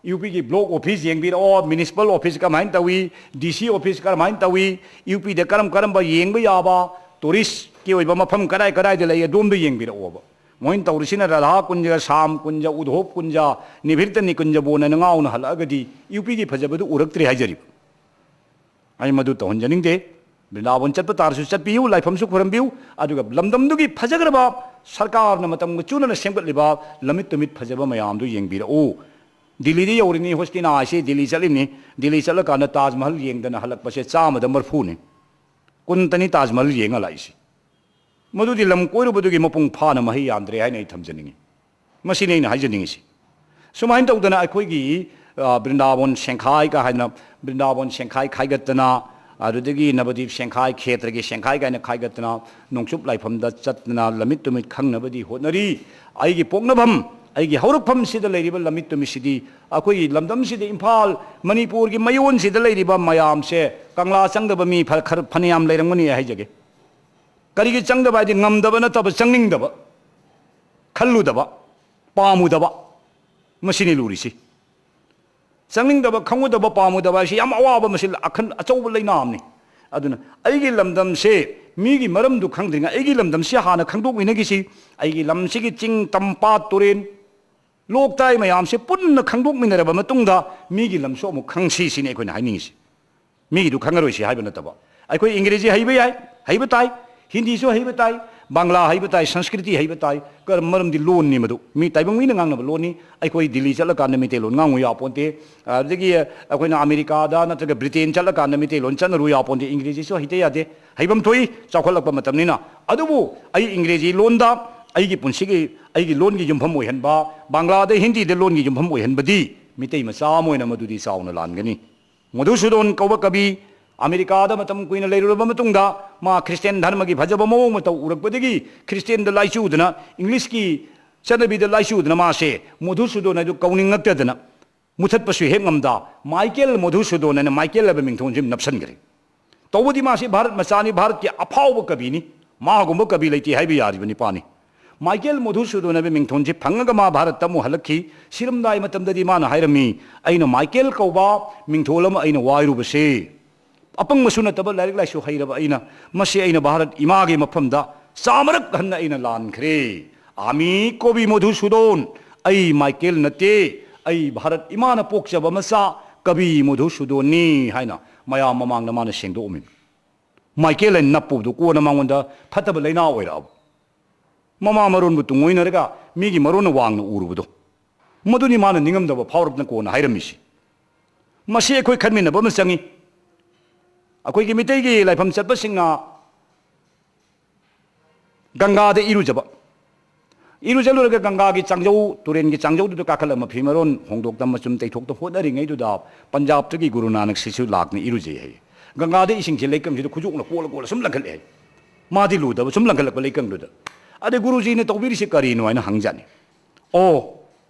ꯌꯨ ꯄꯤꯒꯤ block office ꯌꯦꯡꯕꯤꯔꯛꯑꯣ, municipal office ꯀꯔꯝꯍꯥꯏꯅ ꯇꯧꯏ, ꯗꯤ ꯁꯤ office ꯀꯔꯝꯍꯥꯏꯅ ꯇꯧꯏ, ꯌꯨ ꯄꯤꯗ ꯀꯔꯝ ꯀꯔꯝꯕ ꯌꯦꯡꯕ ꯌꯥꯕ touristꯀꯤ ꯑꯣꯏꯕ ꯃꯐꯝ ꯀꯗꯥꯏ ꯀꯗꯥꯏꯗ ꯂꯩ, ꯑꯗꯣꯝꯗ ꯌꯦꯡꯕꯤꯔꯛꯑꯣꯕ꯫ ꯃꯣꯏꯅ ꯇꯧꯔꯤꯁꯤꯅ ꯔꯥꯙꯥ ꯀꯨꯟꯖ, ꯁꯥꯝ ꯀꯨꯟꯖ, ꯎꯙꯣꯞ ꯀꯨꯟꯖ, ꯅꯤꯚꯤꯔꯇ ꯅꯤꯀꯨꯟꯖꯕꯨꯅ ꯉꯥꯎꯅ ꯍꯜꯂꯛꯑꯒꯗꯤ ꯌꯨ ꯄꯤꯒꯤ ꯐꯖꯕꯗꯨ ꯎꯔꯛꯇ꯭ꯔꯦ ꯍꯥꯏꯖꯔꯤꯕ꯫ ꯑꯩ ꯃꯗꯨ ꯇꯧꯍꯟꯖꯅꯤꯡꯗꯦ꯫ ꯕ꯭ꯔꯤꯟꯗꯥꯕꯣꯟ ꯆꯠꯄ ꯇꯥꯔꯁꯨ ꯆꯠꯄꯤꯌꯨ, ꯂꯥꯏꯐꯝꯁꯨ ꯈꯨꯔꯨꯝꯕꯤꯌꯨ, ꯑꯗꯨꯒ ꯂꯝꯗꯝꯗꯨꯒꯤ ꯐꯖꯈ꯭ꯔꯕ, ꯁꯔꯀꯥꯔꯅ ꯃꯇꯝꯒ ꯆꯨꯅꯅ ꯁꯦꯝꯒꯠꯂꯤꯕ ꯂꯝꯃꯤꯠ ꯇꯨꯃꯤꯠ ꯐꯖꯕ ꯃꯌꯥꯝꯗꯨ ꯌꯦꯡꯕꯤꯔꯛꯎ꯫ ꯗꯤꯜꯂꯤꯗ ꯌꯧꯔꯤꯅꯤ, ꯍꯣꯁꯇꯤꯅꯥ ꯍꯥꯏꯁꯤ ꯗꯤꯜꯂꯤ ꯆꯠꯂꯤꯅꯤ, ꯗꯤꯜꯂꯤ ꯆꯠꯂꯀꯥꯟꯗ ꯇꯥꯖ ꯃꯍꯜ ꯌꯦꯡꯗꯅ ꯍꯜꯂꯛꯄꯁꯦ ꯆꯥꯝꯃꯗ ꯃꯔꯐꯨꯅꯤ, ꯀꯨꯟꯇꯅꯤ ꯇꯥꯖ ꯃꯍꯜ ꯌꯦꯡꯉ ꯂꯥꯛꯏꯁꯤ꯫ ꯃꯗꯨꯗꯤ ꯂꯝ ꯀꯣꯏꯔꯨꯕꯗꯨꯒꯤ ꯃꯄꯨꯡ ꯐꯥꯅ ꯃꯍꯩ ꯌꯥꯟꯗ꯭ꯔꯦ ꯍꯥꯏꯅ ꯑꯩ ꯊꯝꯖꯅꯤꯡꯉꯤ꯫ ꯃꯁꯤꯅꯤ ꯑꯩꯅ ꯍꯥꯏꯖꯅꯤꯡꯉꯤꯁꯤ꯫ ꯁꯨꯃꯥꯏꯅ ꯇꯧꯗꯅ ꯑꯩꯈꯣꯏꯒꯤ, ꯑ, ꯕ꯭ꯔꯤꯟꯗꯥꯕꯣꯟ ꯁꯦꯡꯈꯥꯏꯒ ꯍꯥꯏꯗꯅ, ꯕ꯭ꯔꯤꯟꯗꯥꯕꯣꯟ ꯁꯦꯡꯈꯥꯏ ꯈꯥꯏꯒꯠꯇꯅ, ꯑꯗꯨꯗꯒꯤ ꯅꯕꯗꯤꯞ ꯁꯦꯡꯈꯥꯏ, ꯈꯦꯇ꯭ꯔꯒꯤ ꯁꯦꯡꯈꯥꯏ ꯀꯥꯏꯅ ꯈꯥꯏꯒꯠꯇꯅ, ꯅꯣꯡꯆꯨꯞ ꯂꯥꯏꯐꯝꯗ ꯆꯠꯇꯅ ꯂꯝꯃꯤꯠ ꯇꯨꯃꯤꯠ ꯈꯪꯅꯕꯗꯤ ꯍꯣꯠꯅꯔꯤ꯫ ꯑꯩꯒꯤ ꯄꯣꯛꯅꯐꯝ, ꯑꯩꯒꯤ ꯍꯧꯔꯛꯐꯝꯁꯤꯗ ꯂꯩꯔꯤꯕ ꯂꯝꯃꯤꯠ ꯇꯨꯃꯤꯠꯁꯤꯗꯤ ꯑꯩꯈꯣꯏꯒꯤ ꯂꯝꯗꯝꯁꯤꯗ, ꯏꯝꯐꯥꯜ, ꯃꯅꯤꯄꯨꯔꯒꯤ ꯃꯌꯣꯟꯁꯤꯗ ꯂꯩꯔꯤꯕ ꯃꯌꯥꯝꯁꯦ ꯀꯪꯂꯥ ꯆꯪꯗꯕ ꯃꯤ ꯐ-, ꯈꯔ ꯐꯅꯌꯥꯝ ꯂꯩꯔꯝꯒꯅꯤ ꯍꯥꯏꯖꯒꯦ꯫ ꯀꯔꯤꯒꯤ ꯆꯪꯗꯕ ꯍꯥꯏꯗꯤ ꯉꯝꯗꯕ ꯅꯠꯇꯕ, ꯆꯪꯅꯤꯡꯗꯕ, ꯈꯜꯂꯨꯗꯕ, ꯄꯥꯝꯃꯨꯗꯕ, ꯃꯁꯤꯅꯤ ꯂꯨꯔꯤꯁꯤ꯫ ꯆꯪꯅꯤꯡꯗꯕ, ꯈꯪꯉꯨꯗꯕ, ꯄꯥꯝꯃꯨꯗꯕ ꯍꯥꯏꯁꯤ ꯌꯥꯝ ꯑꯋꯥꯕ, ꯃꯁꯤ ꯑꯈꯟ-, ꯑꯆꯧꯕ ꯂꯩꯅꯥ ꯑꯃꯅꯤ꯫ ꯑꯗꯨꯅ ꯑꯩꯒꯤ ꯂꯝꯗꯝꯁꯦ, ꯃꯤꯒꯤ ꯃꯔꯝꯗꯨ ꯈꯪꯗ꯭ꯔꯤꯉꯩ ꯑꯩꯒꯤ ꯂꯝꯗꯝꯁꯤ ꯍꯥꯟꯅ ꯈꯪꯗꯣꯛꯃꯤꯟꯅꯈꯤꯁꯤ꯫ ꯑꯩꯒꯤ ꯂꯝꯁꯤꯒꯤ ꯆꯤꯡ, ꯇꯝ, ꯄꯥꯠ, ꯇꯨꯔꯦꯟ, ꯂꯣꯛꯇꯥꯏ ꯃꯌꯥꯝꯁꯦ ꯄꯨꯟꯅ ꯈꯪꯗꯣꯛꯃꯤꯟꯅꯔꯕ ꯃꯇꯨꯡꯗ ꯃꯤꯒꯤ ꯂꯝꯁꯨ ꯑꯃꯨꯛ ꯈꯪꯁꯤ ꯁꯤꯅꯤ ꯑꯩꯈꯣꯏꯅ ꯍꯥꯏꯅꯤꯡꯉꯤꯁꯤ꯫ ꯃꯤꯒꯤꯗꯨ ꯈꯪꯉꯔꯣꯏꯁꯤ ꯍꯥꯏꯕ ꯅꯠꯇꯕ, ꯑꯩꯈꯣꯏ ꯏꯪꯒ꯭ꯔꯦꯖꯤ ꯍꯩꯕ ꯌꯥꯏ, ꯍꯩꯕ ꯇꯥꯏ, ꯍꯤꯟꯗꯤꯁꯨ ꯍꯩꯕ ꯇꯥꯏ, ꯕꯪꯒ꯭ꯂꯥ ꯍꯩꯕ ꯇꯥꯏ, ꯁꯪꯁꯀ꯭ꯔꯤꯇꯤ ꯍꯩꯕ ꯇꯥꯏ, ꯀꯔꯝ-, ꯃꯔꯝꯗꯤ ꯂꯣꯟꯅꯤ ꯃꯗꯨ, ꯃꯤ ꯇꯥꯏꯕꯪ ꯃꯤꯅ ꯉꯥꯡꯅꯕ ꯂꯣꯟꯅꯤ꯫ ꯑꯩꯈꯣꯏ ꯗꯤꯜꯂꯤ ꯆꯠꯂꯀꯥꯟꯗ ꯃꯩꯇꯩꯂꯣꯟ ꯉꯥꯡꯉꯨ ꯌꯥꯄꯣꯟꯇꯦ, ꯑꯗꯨꯗꯒꯤ ꯑꯩꯈꯣꯏꯅ ꯑꯃꯦꯔꯤꯀꯥꯗ ꯅꯠꯇ꯭ꯔꯒ ꯕ꯭ꯔꯤꯇꯦꯟ ꯆꯠꯂꯀꯥꯟꯗ ꯃꯩꯇꯩꯂꯣꯟ ꯆꯠꯅꯔꯨ ꯌꯥꯄꯣꯟꯇꯦ, ꯏꯪꯒ꯭ꯔꯦꯖꯤꯁꯨ ꯍꯩꯇ ꯌꯥꯗꯦ, ꯍꯩꯐꯝ ꯊꯣꯛꯏ ꯆꯥꯎꯈꯠꯂꯛꯄ ꯃꯇꯝꯅꯤꯅ꯫ ꯑꯗꯨꯕꯨ ꯑꯩ ꯏꯪꯒ꯭ꯔꯦꯖꯤ ꯂꯣꯟꯗ ꯑꯩꯒꯤ ꯄꯨꯟꯁꯤꯒꯤ, ꯑꯩꯒꯤ ꯂꯣꯟꯒꯤ ꯌꯨꯝꯐꯝ ꯑꯣꯏꯍꯟꯕ, ꯕꯪꯒ꯭ꯂꯥꯗ ꯍꯤꯟꯗꯤꯗ ꯂꯣꯟꯒꯤ ꯌꯨꯝꯐꯝ ꯑꯣꯏꯍꯟꯕꯗꯤ ꯃꯤꯇꯩ ꯃꯆꯥ ꯑꯃ ꯑꯣꯏꯅ ꯃꯗꯨꯗꯤ ꯆꯥꯎꯅ ꯂꯥꯟꯒꯅꯤ꯫ ꯃꯙꯨꯁꯨꯗꯣꯟ ꯀꯧꯕ ꯀꯕꯤ ꯑꯃꯦꯔꯤꯀꯥꯗ ꯃꯇꯝ ꯀꯨꯏꯅ ꯂꯩꯔꯨꯔꯕ ꯃꯇꯨꯡꯗ ꯃꯥ ꯈ꯭ꯔꯤꯁꯇꯤꯌꯥꯟ ꯙꯔꯃꯒꯤ ꯐꯖꯕ ꯃꯑꯣꯡ ꯃꯇꯧ ꯎꯔꯛꯄꯗꯒꯤ ꯈ꯭ꯔꯤꯁꯇꯤꯌꯥꯟꯗ ꯂꯥꯏꯆꯨꯗꯅ, ꯏꯪꯂꯤꯁꯀꯤ ꯆꯠꯅꯕꯤꯗ ꯂꯥꯏꯆꯨꯗꯅ ꯃꯥꯁꯦ ꯃꯙꯨꯁꯨꯗꯣꯟ ꯍꯥꯏꯗꯨ ꯀꯧꯅꯤꯡꯉꯛꯇꯗꯅ ꯃꯨꯊꯠꯄꯁꯨ ꯍꯦꯛ ꯉꯝꯗ ꯃꯥꯏꯀꯦꯜ ꯃꯙꯨꯁꯨꯗꯣꯟ ꯍꯥꯏꯅ ꯃꯥꯏꯀꯦꯜ ꯍꯥꯏꯕ ꯃꯤꯡꯊꯣꯟꯁꯤ ꯑꯃ ꯅꯞꯁꯤꯟꯈ꯭ꯔꯦ꯫ ꯇꯧꯕꯗꯤ ꯃꯥꯁꯤ ꯚꯥꯔꯠ ꯃꯆꯥꯅꯤ, ꯚꯥꯔꯠꯀꯤ ꯑꯐꯥꯎꯕ ꯀꯕꯤꯅꯤ, ꯃꯥꯒꯨꯝꯕ ꯀꯕꯤ ꯂꯩꯇꯦ ꯍꯥꯏꯕ ꯌꯥꯔꯤꯕ ꯅꯤꯄꯥꯅꯤ꯫ ꯃꯥꯏꯀꯦꯜ ꯃꯙꯨꯁꯨꯗꯣꯟ ꯍꯥꯏꯕ ꯃꯤꯡꯊꯣꯟꯁꯤ ꯐꯪꯉꯒ ꯃꯥ ꯚꯥꯔꯠꯇ ꯑꯃꯨꯛ ꯍꯜꯂꯛꯈꯤ꯫ ꯁꯤꯔꯝꯗꯥꯏ ꯃꯇꯝꯗꯗꯤ ꯃꯥꯅ ꯍꯥꯏꯔꯝꯃꯤ, "ꯑꯩꯅ ꯃꯥꯏꯀꯦꯜ ꯀꯧꯕ ꯃꯤꯡꯊꯣꯜ ꯑꯃ ꯑꯩꯅ ꯋꯥꯏꯔꯨꯕꯁꯦ, ꯑꯄꯪꯕꯁꯨ ꯅꯠꯇꯕ ꯂꯥꯏꯔꯤꯛ ꯂꯥꯏꯁꯨ ꯍꯩꯔꯕ ꯑꯩꯅ, ꯃꯁꯤ ꯑꯩꯅ ꯚꯥꯔꯠ ꯏꯃꯥꯒꯤ ꯃꯐꯝꯗ ꯆꯥꯃꯔꯛ ꯍꯟꯅ ꯑꯩꯅ ꯂꯥꯟꯈ꯭ꯔꯦ꯫ ꯑꯃꯤ ꯀꯣꯕꯤ ꯃꯙꯨꯁꯨꯗꯣꯟ, ꯑꯩ ꯃꯥꯏꯀꯦꯜ ꯅꯠꯇꯦ, ꯑꯩ ꯚꯥꯔꯠ ꯏꯃꯥꯅ ꯄꯣꯛꯆꯕ ꯃꯆꯥ ꯀꯕꯤ ꯃꯙꯨꯁꯨꯗꯣꯟꯅꯤ" ꯍꯥꯏꯅ ꯃꯌꯥꯝ ꯃꯃꯥꯡꯗ ꯃꯥꯅ ꯁꯦꯡꯗꯣꯛꯑꯝꯃꯤ꯫ ꯃꯥꯏꯀꯦꯜ ꯍꯥꯏꯅ ꯅꯞꯄꯨꯕꯗꯨ ꯀꯣꯟꯅ ꯃꯉꯣꯟꯗ ꯐꯠꯇꯕ ꯂꯩꯅꯥ ꯑꯣꯏꯔꯛꯑꯕ꯫ ꯃꯃꯥ ꯃꯔꯣꯟꯕꯨ ꯇꯨꯡꯑꯣꯏꯅꯔꯒ ꯃꯤꯒꯤ ꯃꯔꯣꯟꯅ ꯋꯥꯡꯅ ꯎꯔꯨꯕꯗꯣ, ꯃꯗꯨꯅꯤ ꯃꯥꯅ ꯅꯤꯡꯉꯝꯗꯕ ꯐꯥꯎꯔꯛꯇꯅ ꯀꯣꯟꯅ ꯍꯥꯏꯔꯝꯃꯤꯁꯤ꯫ ꯃꯁꯤ ꯑꯩꯈꯣꯏ ꯈꯟꯃꯤꯟꯅꯕ ꯑꯃ ꯆꯪꯏ꯫ ꯑꯩꯈꯣꯏꯒꯤ ꯃꯤꯇꯩꯒꯤ ꯂꯥꯏꯐꯝ ꯆꯠꯄꯁꯤꯡꯅ ꯒꯪꯒꯥꯗ ꯏꯔꯨꯖꯕ, ꯏꯔꯨꯖ ꯂꯣꯏꯔꯒ ꯒꯪꯒꯥꯒꯤ ꯆꯥꯡꯖꯧ, ꯇꯨꯔꯦꯟꯒꯤ ꯆꯥꯡꯖꯧꯗꯨꯗ ꯀꯥꯈꯠꯂꯒ ꯃꯐꯤ ꯃꯔꯣꯟ ꯍꯣꯡꯗꯣꯛꯇꯅ ꯃꯆꯨꯝ ꯇꯩꯊꯣꯛꯇꯅ ꯍꯣꯠꯅꯔꯤꯉꯩꯗꯨꯗ, ꯄꯟꯖꯥꯕꯇꯒꯤ ꯒꯨꯔꯨ ꯅꯥꯅꯛꯁꯤꯁꯨ ꯂꯥꯛꯇꯅ ꯏꯔꯨꯖꯩ ꯍꯥꯏꯌꯦ꯫ ꯒꯪꯒꯥꯗ ꯏꯁꯤꯡꯁꯦ ꯂꯩꯀꯪꯁꯤꯗ ꯈꯨꯖꯣꯛꯅ ꯀꯣꯜꯂ ꯀꯣꯜꯂ ꯁꯨꯝ ꯂꯪꯈꯠꯂꯦ ꯍꯥꯏꯌꯦ꯫ ꯃꯥꯗꯤ ꯂꯨꯗꯕ, ꯁꯨꯝ ꯂꯪꯈꯠꯂꯛꯄ ꯂꯩꯀꯪꯗꯨꯗ꯫ ꯑꯗꯩ ꯒꯨꯔꯨꯖꯤꯅ ꯇꯧꯕꯤꯔꯤꯁꯤ ꯀꯔꯤꯅꯣ ꯍꯥꯏꯅ ꯍꯪꯖꯥꯠꯅꯤ꯫ ꯑꯣ,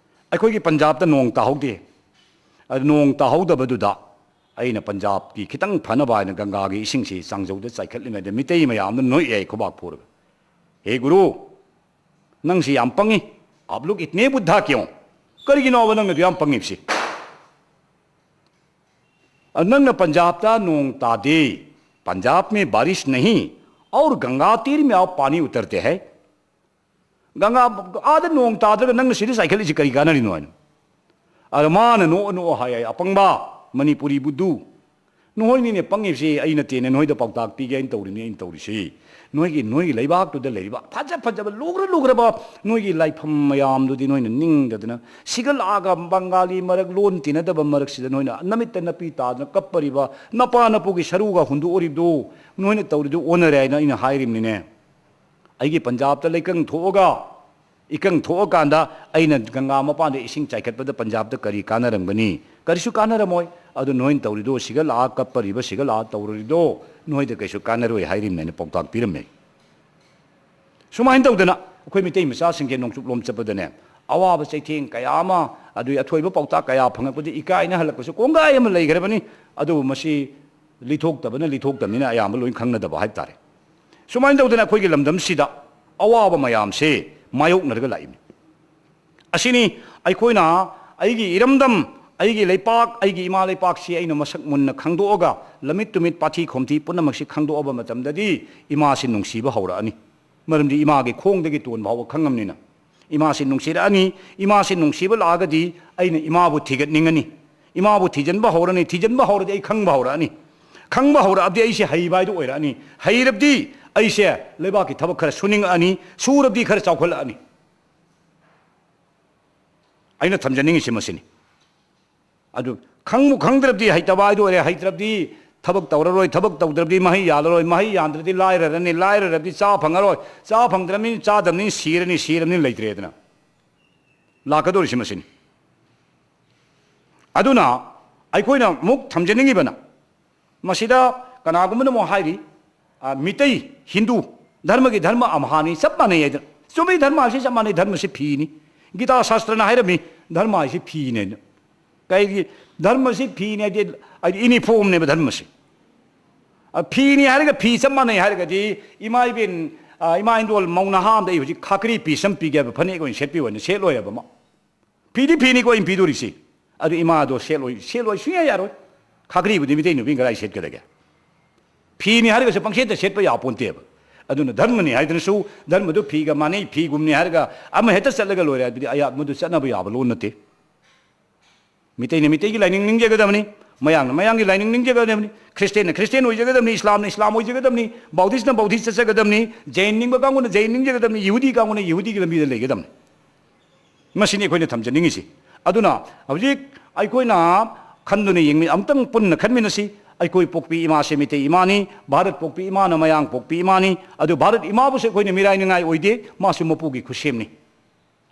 ꯑꯩꯈꯣꯏꯒꯤ ꯄꯟꯖꯥꯕꯇ ꯅꯣꯡ ꯇꯥꯍꯧꯗꯦ꯫ ꯑꯗꯨ ꯅꯣꯡ ꯇꯥꯍꯧꯗꯕꯗꯨꯗ ꯑꯩꯅ ꯄꯟꯖꯥꯕꯀꯤ ꯈꯤꯇꯪ ꯐꯅꯕ ꯍꯥꯏꯅ ꯒꯪꯒꯥꯒꯤ ꯏꯁꯤꯡꯁꯤ ꯆꯥꯡꯖꯧꯗ ꯆꯥꯏꯈꯠꯂꯤꯉꯩꯗ ꯃꯤꯇꯩ ꯃꯌꯥꯝꯅ ꯅꯣꯛꯑꯦ ꯑꯩ ꯈꯨꯕꯥꯛ ꯐꯨꯔꯒ꯫ "ꯍꯦ ꯒꯨꯔꯨ, ꯅꯪꯁꯤ ꯌꯥꯝ ꯄꯪꯉꯤ꯫ Up log ꯏꯇꯅꯦ ꯕꯨꯗꯙꯥ ꯀ꯭ꯌꯣ? ꯀꯔꯤꯒꯤꯅꯣꯕ ꯅꯪꯅ ꯑꯗꯨ ꯌꯥꯝ ꯄꯪꯉꯤꯕꯁꯤ? ꯑ, ꯅꯪꯅ ꯄꯟꯖꯥꯕꯇ ꯅꯣꯡ ꯇꯥꯗꯦ, ꯄꯟꯖꯥꯕ ꯃꯦ ꯕꯥꯔꯤꯁ ꯅꯍꯤ, ꯑꯧꯔ ꯒꯪꯒꯥ ꯇꯤꯔ ꯃꯦ ꯑꯥꯞ ꯄꯥꯅꯤ ꯎꯇꯔꯇꯦ ꯍꯥꯏ꯫ ꯒꯪꯒꯥ ꯑꯥꯗ ꯅꯣꯡ ꯇꯥꯗ꯭ꯔꯒ ꯅꯪꯅ ꯁꯤꯗ ꯆꯥꯏꯈꯠꯂꯤꯁꯤ ꯀꯔꯤ ꯀꯥꯟꯅꯔꯤꯅꯣ?" ꯍꯥꯏꯅ꯫ ꯑꯗ ꯃꯥꯅ ꯅꯣꯛꯑ ꯅꯣꯛꯑ ꯍꯥꯏ, "ꯑꯩ ꯑꯄꯪꯕ ꯃꯅꯤꯄꯨꯔꯤ ꯕꯨꯗꯨ, ꯅꯈꯣꯏꯅꯤꯅꯦ ꯄꯪꯉꯤꯕꯁꯤ, ꯑꯩ ꯅꯠꯇꯦꯅꯦ, ꯅꯈꯣꯏꯗ ꯄꯥꯎꯇꯥꯛ ꯄꯤꯒꯦ ꯑꯩꯅ ꯇꯧꯔꯤꯅꯤ, ꯑꯩꯅ ꯇꯧꯔꯤꯁꯤ꯫ ꯅꯣꯏꯒꯤ, ꯅꯣꯏꯒꯤ ꯂꯩꯕꯥꯛꯇꯨꯗ ꯂꯩꯔꯤꯕ ꯐꯖ ꯐꯖꯕ, ꯂꯨꯈ꯭ꯔ ꯂꯨꯈ꯭ꯔꯕ ꯅꯣꯏꯒꯤ ꯂꯥꯏꯐꯝ ꯃꯌꯥꯝꯗꯨꯗꯤ ꯅꯣꯏꯅ ꯅꯤꯡꯗꯗꯅ, ꯁꯤꯒ ꯂꯥꯛꯑꯒ ꯕꯪꯒꯥꯂꯤ ꯃꯔꯛ, ꯂꯣꯟ ꯇꯤꯟꯅꯗꯕ ꯃꯔꯛꯁꯤꯗ ꯅꯣꯏꯅ ꯅꯃꯤꯠꯇ ꯅꯄꯤ ꯇꯥꯗꯅ ꯀꯞꯄꯔꯤꯕ ꯅꯄꯥ ꯅꯄꯨꯒꯤ ꯁꯔꯨꯒ ꯍꯨꯟꯗꯣꯛꯎꯔꯤꯕꯗꯨ, ꯅꯣꯏꯅ ꯇꯧꯔꯤꯗꯨ ꯑꯣꯟꯅꯔꯦ ꯍꯥꯏꯅ ꯑꯩꯅ ꯍꯥꯏꯔꯤꯕꯅꯤꯅꯦ꯫ ꯑꯩꯒꯤ ꯄꯟꯖꯥꯕꯇ ꯂꯩꯀꯪ ꯊꯣꯛꯑꯒ, ꯏꯀꯪ ꯊꯣꯛꯑꯀꯥꯟꯗ ꯑꯩꯅ ꯒꯪꯒꯥ ꯃꯄꯥꯟꯗ ꯏꯁꯤꯡ ꯆꯥꯏꯈꯠꯄꯗ ꯄꯟꯖꯥꯕꯇ ꯀꯔꯤ ꯀꯥꯟꯅꯔꯝꯒꯅꯤ? ꯀꯔꯤꯁꯨ ꯀꯥꯟꯅꯔꯝꯃꯣꯏ꯫ ꯑꯗꯨ ꯅꯣꯏꯅ ꯇꯧꯔꯤꯗꯣ, ꯁꯤꯒ ꯂꯥꯛꯑ ꯀꯞꯄꯔꯤꯕ, ꯁꯤꯒ ꯂꯥꯛꯑ ꯇꯧꯔꯤꯗꯣ ꯅꯣꯏꯗ ꯀꯩꯁꯨ ꯀꯥꯟꯅꯔꯣꯏ ꯍꯥꯏꯔꯤꯕꯅꯦꯅ ꯄꯥꯎꯇꯥꯛ ꯄꯤꯔꯝꯃꯦ꯫ ꯁꯨꯃꯥꯏꯅ ꯇꯧꯗꯅ ꯑꯩꯈꯣꯏ ꯃꯤꯇꯩ ꯃꯆꯥꯁꯤꯡꯁꯦ ꯅꯣꯡꯆꯨꯞꯂꯣꯝ ꯆꯠꯄꯗꯅꯦ, ꯑꯋꯥꯕ ꯆꯩꯊꯦꯡ ꯀꯌꯥ ꯑꯃ, ꯑꯗꯨꯒꯤ ꯑꯊꯣꯏꯕ ꯄꯥꯎꯇꯥꯛ ꯀꯌꯥ ꯐꯪꯉꯛꯄꯗ ꯏꯀꯥꯏꯅ ꯍꯜꯂꯛꯄꯁꯨ ꯀꯣꯡꯒꯥꯏ ꯑꯃ ꯂꯩꯈ꯭ꯔꯕꯅꯤ꯫ ꯑꯗꯨꯕꯨ ꯃꯁꯤ ꯂꯤꯊꯣꯛꯇꯕꯅ ꯂꯤꯊꯣꯛꯇꯕꯅꯤꯅ ꯑꯌꯥꯝꯕ ꯂꯣꯏ ꯈꯪꯅꯗꯕ ꯍꯥꯏꯕ ꯇꯥꯔꯦ꯫ ꯁꯨꯃꯥꯏꯅ ꯇꯧꯗꯅ ꯑꯩꯈꯣꯏꯒꯤ ꯂꯝꯗꯝꯁꯤꯗ ꯑꯋꯥꯕ ꯃꯌꯥꯝꯁꯦ ꯃꯥꯌꯣꯛꯅꯔꯒ ꯂꯥꯛꯏꯅꯤ꯫ ꯑꯁꯤꯅꯤ ꯑꯩꯈꯣꯏꯅ ꯑꯩꯒꯤ ꯏꯔꯝꯗꯝ, ꯑꯩꯒꯤ ꯂꯩꯄꯥꯛ, ꯑꯩꯒꯤ ꯏꯃꯥ ꯂꯩꯄꯥꯛꯁꯤ ꯑꯩꯅ ꯃꯁꯛ ꯃꯨꯟꯅ ꯈꯪꯗꯣꯛꯑꯒ, ꯂꯝꯃꯤꯠ ꯇꯨꯃꯤꯠ, ꯄꯥꯊꯤ ꯈꯣꯝꯊꯤ ꯄꯨꯝꯅꯃꯛꯁꯤ ꯈꯪꯗꯣꯛꯑꯕ ꯃꯇꯝꯗꯗꯤ ꯏꯃꯥꯁꯤ ꯅꯨꯡꯁꯤꯕ ꯍꯧꯔꯛꯑꯅꯤ꯫ ꯃꯔꯝꯗꯤ ꯏꯃꯥꯒꯤ ꯈꯣꯡꯗꯒꯤ ꯇꯣꯟ ꯐꯥꯎꯕ ꯈꯪꯉꯝꯅꯤꯅ꯫ ꯏꯃꯥꯁꯤ ꯅꯨꯡꯁꯤꯔꯛꯑꯅꯤ꯫ ꯏꯃꯥꯁꯤ ꯅꯨꯡꯁꯤꯕ ꯂꯥꯛꯑꯒꯗꯤ ꯑꯩꯅ ꯏꯃꯥꯕꯨ ꯊꯤꯒꯠꯅꯤꯡꯉꯅꯤ꯫ ꯏꯃꯥꯕꯨ ꯊꯤꯖꯤꯟꯕ ꯍꯧꯔꯅꯤ꯫ ꯊꯤꯖꯤꯟꯕ ꯍꯧꯔꯗꯤ ꯑꯩ ꯈꯪꯕ ꯍꯧꯔꯛꯑꯅꯤ꯫ ꯈꯪꯕ ꯍꯧꯔꯛꯑꯕꯗꯤ ꯑꯩꯁꯦ ꯍꯩꯕ ꯍꯥꯏꯗꯨ ꯑꯣꯏꯔꯛꯑꯅꯤ꯫ ꯍꯩꯔꯕꯗꯤ ꯑꯩꯁꯦ ꯂꯩꯕꯥꯛꯀꯤ ꯊꯕꯛ ꯈꯔ ꯁꯨꯅꯤꯡꯉꯛꯑꯅꯤ꯫ ꯁꯨꯔꯕꯗꯤ ꯈꯔ ꯆꯥꯎꯈꯠꯂꯛꯑꯅꯤ꯫ ꯑꯩꯅ ꯊꯝꯖꯅꯤꯡꯉꯤꯁꯤ ꯃꯁꯤꯅꯤ꯫ ꯑꯗꯨ ꯈꯪꯕꯨ ꯈꯪꯗ꯭ꯔꯕꯗꯤ ꯍꯩꯇꯕ ꯍꯥꯏꯗꯨ ꯑꯣꯏꯔꯦ꯫ ꯍꯩꯇ꯭ꯔꯕꯗꯤ ꯊꯕꯛ ꯇꯧꯔꯔꯣꯏ, ꯊꯕꯛ ꯇꯧꯗ꯭ꯔꯕꯗꯤ ꯃꯍꯩ ꯌꯥꯜꯂꯔꯣꯏ, ꯃꯍꯩ ꯌꯥꯟꯗ꯭ꯔꯗꯤ ꯂꯥꯏꯔꯔꯅꯤ, ꯂꯥꯏꯔꯔꯕꯗꯤ ꯆꯥ ꯐꯪꯉꯔꯣꯏ, ꯆꯥ ꯐꯪꯗ꯭ꯔꯕꯅꯤꯅ ꯆꯥꯗꯕꯅꯤꯅ ꯁꯤꯔꯅꯤ, ꯁꯤꯔꯕꯅꯤꯅ ꯂꯩꯇ꯭ꯔꯦꯗꯅ꯫ ꯂꯥꯛꯀꯗꯧꯔꯤꯁꯤ ꯃꯁꯤꯅꯤ꯫ ꯑꯗꯨꯅ ꯑꯩꯈꯣꯏꯅ ꯑꯃꯨꯛ ꯊꯝꯖꯅꯤꯡꯉꯤꯕꯅ, ꯃꯁꯤꯗ ꯀꯅꯥꯒꯨꯝꯕꯅ ꯑꯃꯨꯛ ꯍꯥꯏꯔꯤ, "ꯑ, ꯃꯤꯇꯩ, ꯍꯤꯟꯗꯨ, ꯙꯔꯃꯒꯤ ꯙꯔꯃ ꯑꯝꯍꯥꯅꯤ, ꯆꯞ ꯃꯥꯟꯅꯩ" ꯍꯥꯏꯗꯅ꯫ ꯆꯨꯝꯃꯤ, ꯙꯔꯃ ꯍꯥꯏꯁꯤ ꯆꯞ ꯃꯥꯟꯅꯩ, ꯙꯔꯃꯁꯤ ꯐꯤꯅꯤ꯫ ꯒꯤꯇꯥ ꯁꯥꯁꯇ꯭ꯔꯅ ꯍꯥꯏꯔꯝꯃꯤ, ꯙꯔꯃ ꯍꯥꯏꯁꯤ ꯐꯤꯅꯦꯅ꯫ ꯀꯩꯒꯤ? ꯙꯔꯃꯁꯤ ꯐꯤꯅꯦ ꯍꯥꯏꯗꯤ, ꯍꯥꯏꯗꯤ ꯏꯅꯤꯐꯣꯝꯅꯦꯕ ꯙꯔꯃꯁꯤ꯫ ꯑ, ꯐꯤꯅꯤ ꯍꯥꯏꯔꯒ ꯐꯤ ꯆꯞ ꯃꯥꯟꯅꯩ ꯍꯥꯏꯔꯒꯗꯤ, ꯏꯃꯥ ꯏꯕꯦꯟ, ꯑ, ꯏꯃꯥ ꯏꯟꯗꯣꯜ ꯃꯧ ꯅꯍꯥ ꯑꯃꯗ ꯑꯩ ꯍꯧꯖꯤꯛ ꯈꯥꯀ꯭ꯔꯤ ꯄꯤꯁ ꯑꯃ ꯄꯤꯒꯦ ꯍꯥꯏꯕ ꯐꯅꯦꯛ ꯑꯣꯏꯅ ꯁꯦꯠꯄꯤꯌꯨ ꯍꯥꯏꯅ ꯁꯦꯠꯂꯣꯏ ꯍꯥꯏꯕ ꯑꯃ꯫ ꯐꯤꯗꯤ ꯐꯤꯅꯤꯀꯣ ꯑꯩꯅ ꯄꯤꯗꯣꯔꯤꯁꯤ꯫ ꯑꯗꯨ ꯏꯃꯥꯗꯣ ꯁꯦꯠꯂꯣꯏ, ꯁꯦꯠꯂꯣꯏ, ꯁꯨꯡꯌꯥ ꯌꯥꯔꯣꯏ꯫ ꯈꯥꯀ꯭ꯔꯤꯕꯨꯗꯤ ꯃꯤꯇꯩ ꯅꯨꯄꯤꯅ ꯀꯗꯥꯏ ꯁꯦꯠꯀꯗꯒꯦ? ꯐꯤꯅꯤ ꯍꯥꯏꯔꯒꯁꯨ ꯄꯪꯁꯦꯠꯇ ꯁꯦꯠꯄ ꯌꯥꯄꯣꯟꯇꯦꯕ꯫ ꯑꯗꯨꯅ ꯙꯔꯃꯅꯤ ꯍꯥꯏꯗꯨꯅꯁꯨ, ꯙꯔꯃꯗꯨ ꯐꯤꯒ ꯃꯥꯟꯅꯩ, ꯐꯤꯒꯨꯝꯅꯤ ꯍꯥꯏꯔꯒ ꯑꯃ ꯍꯦꯛꯇ ꯆꯠꯂꯒ ꯂꯣꯏꯔꯦ ꯍꯥꯏꯕꯗꯤ ꯑꯌꯥ-, ꯃꯗꯨ ꯆꯠꯅꯕ ꯌꯥꯕ ꯂꯣꯟ ꯅꯠꯇꯦ꯫ ꯃꯤꯇꯩꯅ ꯃꯤꯇꯩꯒꯤ ꯂꯥꯏꯅꯤꯡ ꯅꯤꯡꯖꯒꯗꯕꯅꯤ, ꯃꯌꯥꯡꯅ ꯃꯌꯥꯡꯒꯤ ꯂꯥꯏꯅꯤꯡ ꯅꯤꯡꯖꯒꯗꯕꯅꯤ, ꯈ꯭ꯔꯤꯁꯇꯦꯟꯅ ꯈ꯭ꯔꯤꯁꯇꯦꯟ ꯑꯣꯏꯖꯒꯗꯕꯅꯤ, ꯏꯁꯂꯥꯝꯅ ꯏꯁꯂꯥꯝ ꯑꯣꯏꯖꯒꯗꯕꯅꯤ, ꯕꯧꯙꯤꯁꯅ ꯕꯧꯙꯤꯁ ꯆꯠꯆꯒꯗꯕꯅꯤ, ꯖꯩꯟ ꯅꯤꯡꯕ ꯀꯥꯡꯕꯨꯅ ꯖꯩꯟ ꯅꯤꯡꯖꯒꯗꯕꯅꯤ, ꯌꯤꯍꯨꯗꯤ ꯀꯥꯡꯕꯨꯅ ꯌꯤꯍꯨꯗꯤꯒꯤ ꯂꯝꯕꯤꯗ ꯂꯩꯒꯗꯕꯅꯤ꯫ ꯃꯁꯤꯅꯤ ꯑꯩꯈꯣꯏꯅ ꯊꯝꯖꯅꯤꯡꯉꯤꯁꯤ꯫ ꯑꯗꯨꯅ ꯍꯧꯖꯤꯛ ꯑꯩꯈꯣꯏꯅ ꯈꯟꯗꯨꯅ ꯌꯦꯡꯃꯤ-, ꯑꯝꯇꯪ ꯄꯨꯟꯅ ꯈꯟꯃꯤꯟꯅꯁꯤ꯫ ꯑꯩꯈꯣꯏ ꯄꯣꯛꯄꯤ ꯏꯃꯥꯁꯦ ꯃꯤꯇꯩ ꯏꯃꯥꯅꯤ, ꯚꯥꯔꯠ ꯄꯣꯛꯄꯤ ꯏꯃꯥꯅ ꯃꯌꯥꯡ ꯄꯣꯛꯄꯤ ꯏꯃꯥꯅꯤ꯫ ꯑꯗꯨ ꯚꯥꯔꯠ ꯏꯃꯥꯕꯨꯁꯨ ꯑꯩꯈꯣꯏꯅ ꯃꯤꯔꯥꯏꯅꯤꯡꯉꯥꯏ ꯑꯣꯏꯗꯦ, ꯃꯥꯁꯨ ꯃꯄꯨꯒꯤ ꯈꯨꯠꯁꯦꯝꯅꯤ꯫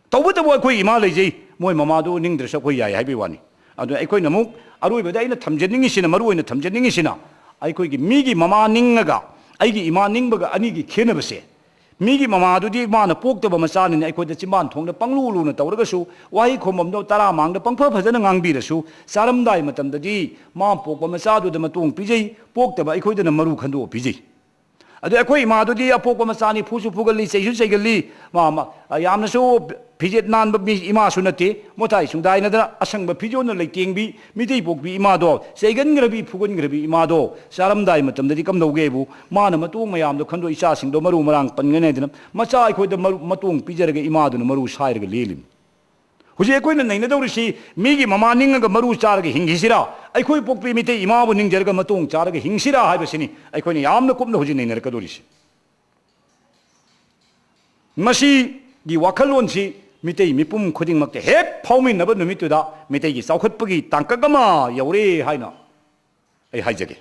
ꯇꯧꯕꯇꯕꯨ ꯑꯩꯈꯣꯏ ꯏꯃꯥ ꯂꯩꯖꯩ, ꯃꯣꯏ ꯃꯃꯥꯗꯨ ꯅꯤꯡꯗ꯭ꯔꯁꯨ ꯑꯩꯈꯣꯏ ꯌꯥꯏ ꯍꯥꯏꯕꯒꯤ ꯋꯥꯅꯤ꯫ ꯑꯗꯨꯅ ꯑꯩꯈꯣꯏꯅ ꯑꯃꯨꯛ ꯑꯔꯣꯏꯕꯗ ꯑꯩꯅ ꯊꯝꯖꯅꯤꯡꯉꯤꯁꯤꯅ, ꯃꯔꯨ ꯑꯣꯏꯅ ꯊꯝꯖꯅꯤꯡꯉꯤꯁꯤꯅ, ꯑꯩꯈꯣꯏꯒꯤ ꯃꯤꯒꯤ ꯃꯃꯥ ꯅꯤꯡꯉꯒ ꯑꯩꯒꯤ ꯏꯃꯥ ꯅꯤꯡꯕꯒ ꯑꯅꯤꯒꯤ ꯈꯦꯠꯅꯕꯁꯦ, ꯃꯤꯒꯤ ꯃꯃꯥꯗꯨꯗꯤ ꯃꯥꯅ ꯄꯣꯛꯇꯕ ꯃꯆꯥꯅꯤꯅ ꯑꯩꯈꯣꯏꯗ ꯆꯤꯝꯕꯥꯟ ꯊꯣꯡꯗ ꯄꯪꯂꯨ ꯂꯨꯅ ꯇꯧꯔꯒꯁꯨ, ꯋꯥꯍꯩ ꯈꯨꯝꯕꯝꯗꯣ ꯇꯔꯥ ꯃꯥꯡꯗ ꯄꯪꯐ ꯐꯖꯅ ꯉꯥꯡꯕꯤꯔꯁꯨ, ꯆꯥꯔꯝꯗꯥꯏ ꯃꯇꯝꯗꯗꯤ ꯃꯥ ꯄꯣꯛꯄ ꯃꯆꯥꯗꯨꯗ ꯃꯇꯣꯡ ꯄꯤꯖꯩ, ꯄꯣꯛꯇꯕ ꯑꯩꯈꯣꯏꯗꯅ ꯃꯔꯨ ꯈꯟꯗꯣꯛꯑ ꯄꯤꯖꯩ꯫ ꯑꯗꯨ ꯑꯩꯈꯣꯏ ꯏꯃꯥꯗꯨꯗꯤ ꯑꯄꯣꯛꯄ ꯃꯆꯥꯅꯤ, ꯐꯨꯁꯨ ꯐꯨꯒꯜꯂꯤ, ꯆꯩꯁꯨ ꯆꯩꯒꯜꯂꯤ, ꯃꯥ-, ꯃꯥ-, ꯌꯥꯝꯅꯁꯨ ꯐꯤꯖꯦꯠ ꯅꯥꯟꯕ ꯃꯤ ꯏꯃꯥꯁꯨ ꯅꯠꯇꯦ꯫ ꯃꯣꯊꯥꯏ ꯁꯨꯡꯗꯥꯏꯅꯗꯅ ꯑꯁꯪꯕ ꯐꯤꯖꯣꯜꯅ ꯂꯩꯇꯦꯡꯕꯤ, ꯃꯤꯇꯩ ꯄꯣꯛꯄꯤ ꯏꯃꯥꯗꯣ, ꯆꯩꯒꯟꯈ꯭ꯔꯕꯤ, ꯐꯨꯒꯟꯈ꯭ꯔꯕꯤ ꯏꯃꯥꯗꯣ, ꯆꯥꯔꯝꯗꯥꯏ ꯃꯇꯝꯗꯗꯤ ꯀꯝꯗꯧꯒꯦꯕꯨ, ꯃꯥꯅ ꯃꯇꯣꯡ ꯃꯌꯥꯝꯗꯣ ꯈꯟꯗꯣꯛ, ꯏꯆꯥꯁꯤꯡꯗꯣ ꯃꯔꯨ ꯃꯔꯥꯡ ꯄꯟꯒꯅꯤ ꯍꯥꯏꯗꯅ ꯃꯆꯥ ꯑꯩꯈꯣꯏꯗ ꯃꯔꯨ-, ꯃꯇꯣꯡ ꯄꯤꯖꯔꯒ ꯏꯃꯥꯗꯨꯅ ꯃꯔꯨ ꯁꯥꯏꯔꯒ ꯂꯦꯜꯂꯤꯅꯤ꯫ ꯍꯧꯖꯤꯛ ꯑꯩꯈꯣꯏꯅ ꯅꯩꯅꯗꯧꯔꯤꯁꯤ, ꯃꯤꯒꯤ ꯃꯃꯥ ꯅꯤꯡꯉꯒ ꯃꯔꯨ ꯆꯥꯔꯒ ꯍꯤꯡꯈꯤꯁꯤꯔꯥ, ꯑꯩꯈꯣꯏ ꯄꯣꯛꯄꯤ ꯃꯤꯇꯩ ꯏꯃꯥꯕꯨ ꯅꯤꯡꯖꯔꯒ ꯃꯇꯣꯡ ꯆꯥꯔꯒ ꯍꯤꯡꯁꯤꯔꯥ ꯍꯥꯏꯕꯁꯤꯅꯤ ꯑꯩꯈꯣꯏꯅ ꯌꯥꯝꯅ ꯀꯨꯞꯅ ꯍꯧꯖꯤꯛ ꯅꯩꯅꯔꯛꯀꯗꯧꯔꯤꯁꯤ꯫ ꯃꯁꯤꯒꯤ ꯋꯥꯈꯜꯂꯣꯟꯁꯤ ꯃꯤꯇꯩ ꯃꯤꯄꯨꯝ ꯈꯨꯗꯤꯡꯃꯛꯇ ꯍꯦꯛ ꯐꯥꯎꯃꯤꯟꯅꯕ ꯅꯨꯃꯤꯠꯇꯨꯗ ꯃꯤꯇꯩꯒꯤ ꯆꯥꯎꯈꯠꯄꯒꯤ ꯇꯥꯡꯀꯛ ꯑꯃ ꯌꯧꯔꯦ ꯍꯥꯏꯅ ꯑꯩ ꯍꯥꯏꯖꯒꯦ꯫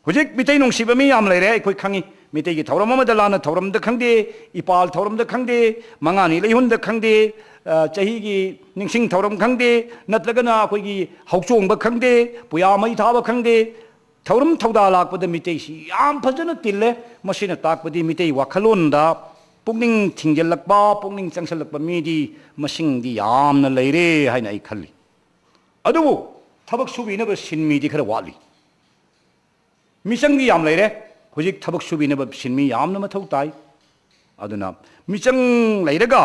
ꯍꯧꯖꯤꯛ ꯃꯤꯇꯩ ꯅꯨꯡꯁꯤꯕ ꯃꯤ ꯌꯥꯝ ꯂꯩꯔꯦ, ꯑꯩꯈꯣꯏ ꯈꯪꯉꯤ꯫ ꯃꯤꯇꯩꯒꯤ ꯊꯧꯔꯝ ꯑꯃꯗ ꯂꯥꯟꯅ ꯊꯧꯔꯝꯗ ꯈꯪꯗꯦ, ꯏꯄꯥꯜ ꯊꯧꯔꯝꯗ ꯈꯪꯗꯦ, ꯃꯉꯥꯅꯤ ꯂꯩꯍꯨꯟꯗ ꯈꯪꯗꯦ, ꯑ, ꯆꯍꯤꯒꯤ ꯅꯤꯡꯁꯤꯡ ꯊꯧꯔꯝ ꯈꯪꯗꯦ, ꯅꯠꯇ꯭ꯔꯒꯅ ꯑꯩꯈꯣꯏꯒꯤ ꯍꯧꯆꯣꯡꯕ ꯈꯪꯗꯦ, ꯄꯨꯌꯥ ꯃꯩ ꯊꯥꯕ ꯈꯪꯗꯦ, ꯊꯧꯔꯝ ꯊꯧꯗꯥ ꯂꯥꯛꯄꯗ ꯃꯤꯇꯩꯁꯤ ꯌꯥꯝ ꯐꯖꯅ ꯇꯤꯜꯂꯦ꯫ ꯃꯁꯤꯅ ꯇꯥꯛꯄꯗꯤ ꯃꯤꯇꯩ ꯋꯥꯈꯜꯂꯣꯟꯗ ꯄꯨꯛꯅꯤꯡ ꯊꯤꯡꯖꯤꯜꯂꯛꯄ, ꯄꯨꯛꯅꯤꯡ ꯆꯪꯁꯤꯜꯂꯛꯄ ꯃꯤꯗꯤ ꯃꯁꯤꯡꯗꯤ ꯌꯥꯝꯅ ꯂꯩꯔꯦ ꯍꯥꯏꯅ ꯑꯩ ꯈꯜꯂꯤ꯫ ꯑꯗꯨꯕꯨ ꯊꯕꯛ ꯁꯨꯕꯤꯅꯕ ꯁꯤꯟꯃꯤꯗꯤ ꯈꯔ ꯋꯥꯠꯂꯤ꯫ ꯃꯤꯆꯪꯗꯤ ꯌꯥꯝ ꯂꯩꯔꯦ꯫ ꯍꯧꯖꯤꯛ ꯊꯕꯛ ꯁꯨꯕꯤꯅꯕ ꯁꯤꯟꯃꯤ ꯌꯥꯝꯅ ꯃꯊꯧ ꯇꯥꯏ꯫ ꯑꯗꯨꯅ ꯃꯤꯆꯪ ꯂꯩꯔꯒ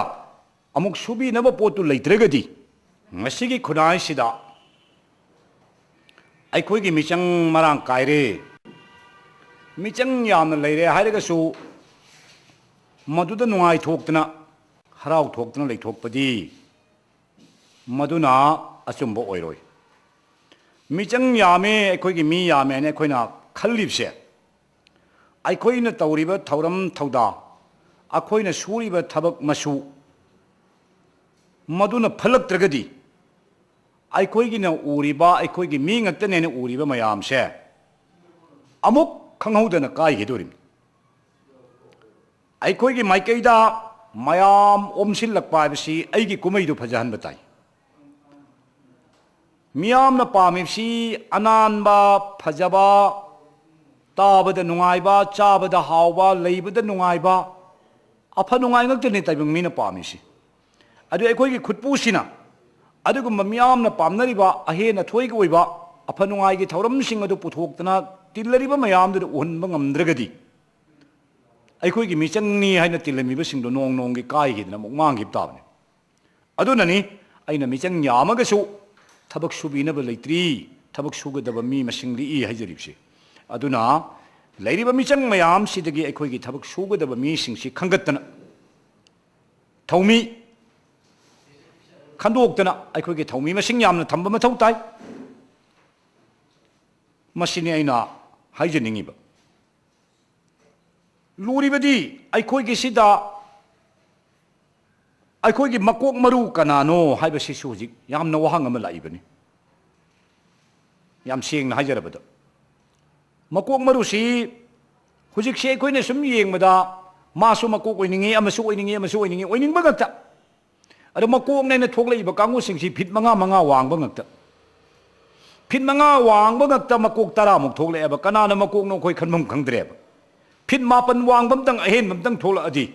ꯑꯃꯨꯛ ꯁꯨꯕꯤꯅꯕ ꯄꯣꯠꯇꯨ ꯂꯩꯇ꯭ꯔꯒꯗꯤ ꯉꯁꯤꯒꯤ ꯈꯨꯟꯅꯥꯏꯁꯤꯗ ꯑꯩꯈꯣꯏꯒꯤ ꯃꯤꯆꯪ ꯃꯔꯥꯡ ꯀꯥꯏꯔꯦ꯫ ꯃꯤꯆꯪ ꯌꯥꯝꯅ ꯂꯩꯔꯦ ꯍꯥꯏꯔꯒꯁꯨ ꯃꯗꯨꯗ ꯅꯨꯡꯉꯥꯏꯊꯣꯛꯇꯅ, ꯍꯔꯥꯎꯊꯣꯛꯇꯅ ꯂꯩꯊꯣꯛꯄꯗꯤ ꯃꯗꯨꯅ ꯑꯆꯨꯝꯕ ꯑꯣꯏꯔꯣꯏ꯫ ꯃꯤꯆꯪ ꯌꯥꯝꯃꯦ, ꯑꯩꯈꯣꯏꯒꯤ ꯃꯤ ꯌꯥꯝꯃꯦ ꯍꯥꯏꯅ ꯑꯩꯈꯣꯏꯅ ꯈꯜꯂꯤꯕꯁꯦ, ꯑꯩꯈꯣꯏꯅ ꯇꯧꯔꯤꯕ ꯊꯧꯔꯝ ꯊꯧꯗꯥ, ꯑꯩꯈꯣꯏꯅ ꯁꯨꯔꯤꯕ ꯊꯕꯛ ꯃꯁꯨ, ꯃꯗꯨꯅ ꯐꯠꯂꯛꯇ꯭ꯔꯒꯗꯤ ꯑꯩꯈꯣꯏꯒꯤꯅ ꯎꯔꯤꯕ, ꯑꯩꯈꯣꯏꯒꯤ ꯃꯤ ꯉꯛꯇꯅꯦꯅ ꯎꯔꯤꯕ ꯃꯌꯥꯝꯁꯦ ꯑꯃꯨꯛ ꯈꯪꯍꯧꯗꯅ ꯀꯥꯏꯈꯤꯗꯣꯔꯤꯕꯅꯤ꯫ ꯑꯩꯈꯣꯏꯒꯤ ꯃꯥꯏꯀꯩꯗ ꯃꯌꯥꯝ ꯑꯣꯝꯁꯤꯜꯂꯛꯄ ꯍꯥꯏꯕꯁꯤ ꯑꯩꯒꯤ ꯀꯨꯝꯍꯩꯗꯨ ꯐꯖꯍꯟꯕ ꯇꯥꯏ꯫ ꯃꯤꯌꯥꯝꯅ ꯄꯥꯝꯃꯤꯕꯁꯤ ꯑꯅꯥꯟꯕ, ꯐꯖꯕ, ꯇꯥꯕꯗ ꯅꯨꯡꯉꯥꯏꯕ, ꯆꯥꯕꯗ ꯍꯥꯎꯕ, ꯂꯩꯕꯗ ꯅꯨꯡꯉꯥꯏꯕ, ꯑꯐ ꯅꯨꯡꯉꯥꯏ ꯉꯛꯇꯅꯤ ꯇꯥꯏꯕꯪ ꯃꯤꯅ ꯄꯥꯝꯃꯤꯁꯤ꯫ ꯑꯗꯨ ꯑꯩꯈꯣꯏꯒꯤ ꯈꯨꯠꯄꯨꯁꯤꯅ ꯑꯗꯨꯒꯨꯝꯕ ꯃꯤꯌꯥꯝꯅ ꯄꯥꯝꯅꯔꯤꯕ ꯑꯍꯦꯟ ꯑꯊꯣꯏꯒꯤ ꯑꯣꯏꯕ ꯑꯐ ꯅꯨꯡꯉꯥꯏꯒꯤ ꯊꯧꯔꯝꯁꯤꯡ ꯑꯗꯨ ꯄꯨꯊꯣꯛꯇꯅ ꯇꯤꯜꯂꯔꯤꯕ ꯃꯌꯥꯝꯗꯨꯗ ꯎꯍꯟꯕ ꯉꯝꯗ꯭ꯔꯒꯗꯤ, ꯑꯩꯈꯣꯏꯒꯤ ꯃꯤꯆꯪꯅꯤ ꯍꯥꯏꯅ ꯇꯤꯜꯂꯝꯃꯤꯕꯁꯤꯡꯗꯣ ꯅꯣꯡ ꯅꯣꯡꯒꯤ ꯀꯥꯏꯈꯤꯗꯅ ꯑꯃꯨꯛ ꯃꯥꯡꯈꯤꯕ ꯇꯥꯕꯅꯤ꯫ ꯑꯗꯨꯅꯅꯤ ꯑꯩꯅ ꯃꯤꯆꯪ ꯌꯥꯝꯃꯒꯁꯨ ꯊꯕꯛ ꯁꯨꯕꯤꯅꯕ ꯂꯩꯇ꯭ꯔꯤ, ꯊꯕꯛ ꯁꯨꯒꯗꯕ ꯃꯤ ꯃꯁꯤꯡ ꯂꯤꯛꯏ ꯍꯥꯏꯖꯔꯤꯕꯁꯤ꯫ ꯑꯗꯨꯅ ꯂꯩꯔꯤꯕ ꯃꯤꯆꯪ ꯃꯌꯥꯝꯁꯤꯗꯒꯤ ꯑꯩꯈꯣꯏꯒꯤ ꯊꯕꯛ ꯁꯨꯒꯗꯕ ꯃꯤꯁꯤꯡꯁꯤ ꯈꯟꯒꯠꯇꯅ, ꯊꯧꯃꯤ ꯈꯟꯗꯣꯛꯇꯅ, ꯑꯩꯈꯣꯏꯒꯤ ꯊꯧꯃꯤ ꯃꯁꯤꯡ ꯌꯥꯝꯅ ꯊꯝꯕ ꯃꯊꯧ ꯇꯥꯏ꯫ ꯃꯁꯤꯅꯤ ꯑꯩꯅ ꯍꯥꯏꯖꯅꯤꯡꯉꯤꯕ꯫ ꯂꯨꯔꯤꯕꯗꯤ ꯑꯩꯈꯣꯏꯒꯤꯁꯤꯗ ꯑꯩꯈꯣꯏꯒꯤ ꯃꯀꯣꯛ ꯃꯔꯨ ꯀꯅꯥꯅꯣ ꯍꯥꯏꯕꯁꯤꯁꯨ ꯍꯧꯖꯤꯛ ꯌꯥꯝꯅ ꯋꯥꯍꯪ ꯑꯃ ꯂꯥꯛꯏꯕꯅꯤ꯫ ꯌꯥꯝ ꯁꯦꯡꯅ ꯍꯥꯏꯖꯔꯕꯗ, ꯃꯀꯣꯛ ꯃꯔꯨꯁꯤ ꯍꯧꯖꯤꯛꯁꯦ ꯑꯩꯈꯣꯏꯅ ꯁꯨꯝ ꯌꯦꯡꯕꯗ ꯃꯥꯁꯨ ꯃꯀꯣꯛ ꯑꯣꯏꯅꯤꯡꯉꯤ, ꯑꯃꯁꯨ ꯑꯣꯏꯅꯤꯡꯉꯤ, ꯑꯃꯁꯨ ꯑꯣꯏꯅꯤꯡꯉꯤ, ꯑꯣꯏꯅꯤꯡꯕ ꯉꯥꯛꯇ꯫ ꯑꯗꯣ ꯃꯀꯣꯛꯅꯦꯅ ꯊꯣꯛꯂꯛꯏꯕ ꯀꯥꯡꯕꯨꯁꯤꯡꯁꯤ ꯐꯤꯠ ꯃꯉꯥ ꯃꯉꯥ ꯋꯥꯡꯕ ꯉꯥꯛꯇ꯫ ꯐꯤꯠ ꯃꯉꯥ ꯋꯥꯡꯕ ꯉꯥꯛꯇ ꯃꯀꯣꯛ ꯇꯔꯥꯃꯨꯛ ꯊꯣꯛꯂꯛꯑꯦꯕ꯫ ꯀꯅꯥꯅ ꯃꯀꯣꯛꯅꯣ ꯑꯩꯈꯣꯏ ꯈꯟꯐꯝ ꯈꯪꯗ꯭ꯔꯦꯕ꯫ ꯐꯤꯠ ꯃꯥꯄꯟ ꯋꯥꯡꯕ ꯑꯝꯇꯪ, ꯑꯍꯦꯟꯕ ꯑꯝꯇꯪ ꯊꯣꯛꯂꯛꯑꯗꯤ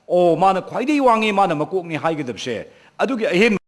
ꯑꯣ, ꯃꯥꯅ ꯈ꯭ꯋꯥꯏꯗꯒꯤ ꯋꯥꯡꯉꯤ, ꯃꯥꯅ ꯃꯀꯣꯛꯅꯤ ꯍꯥꯏꯒꯗꯕꯁꯦ, ꯑꯗꯨꯒꯤ ꯑꯍꯦꯟꯕ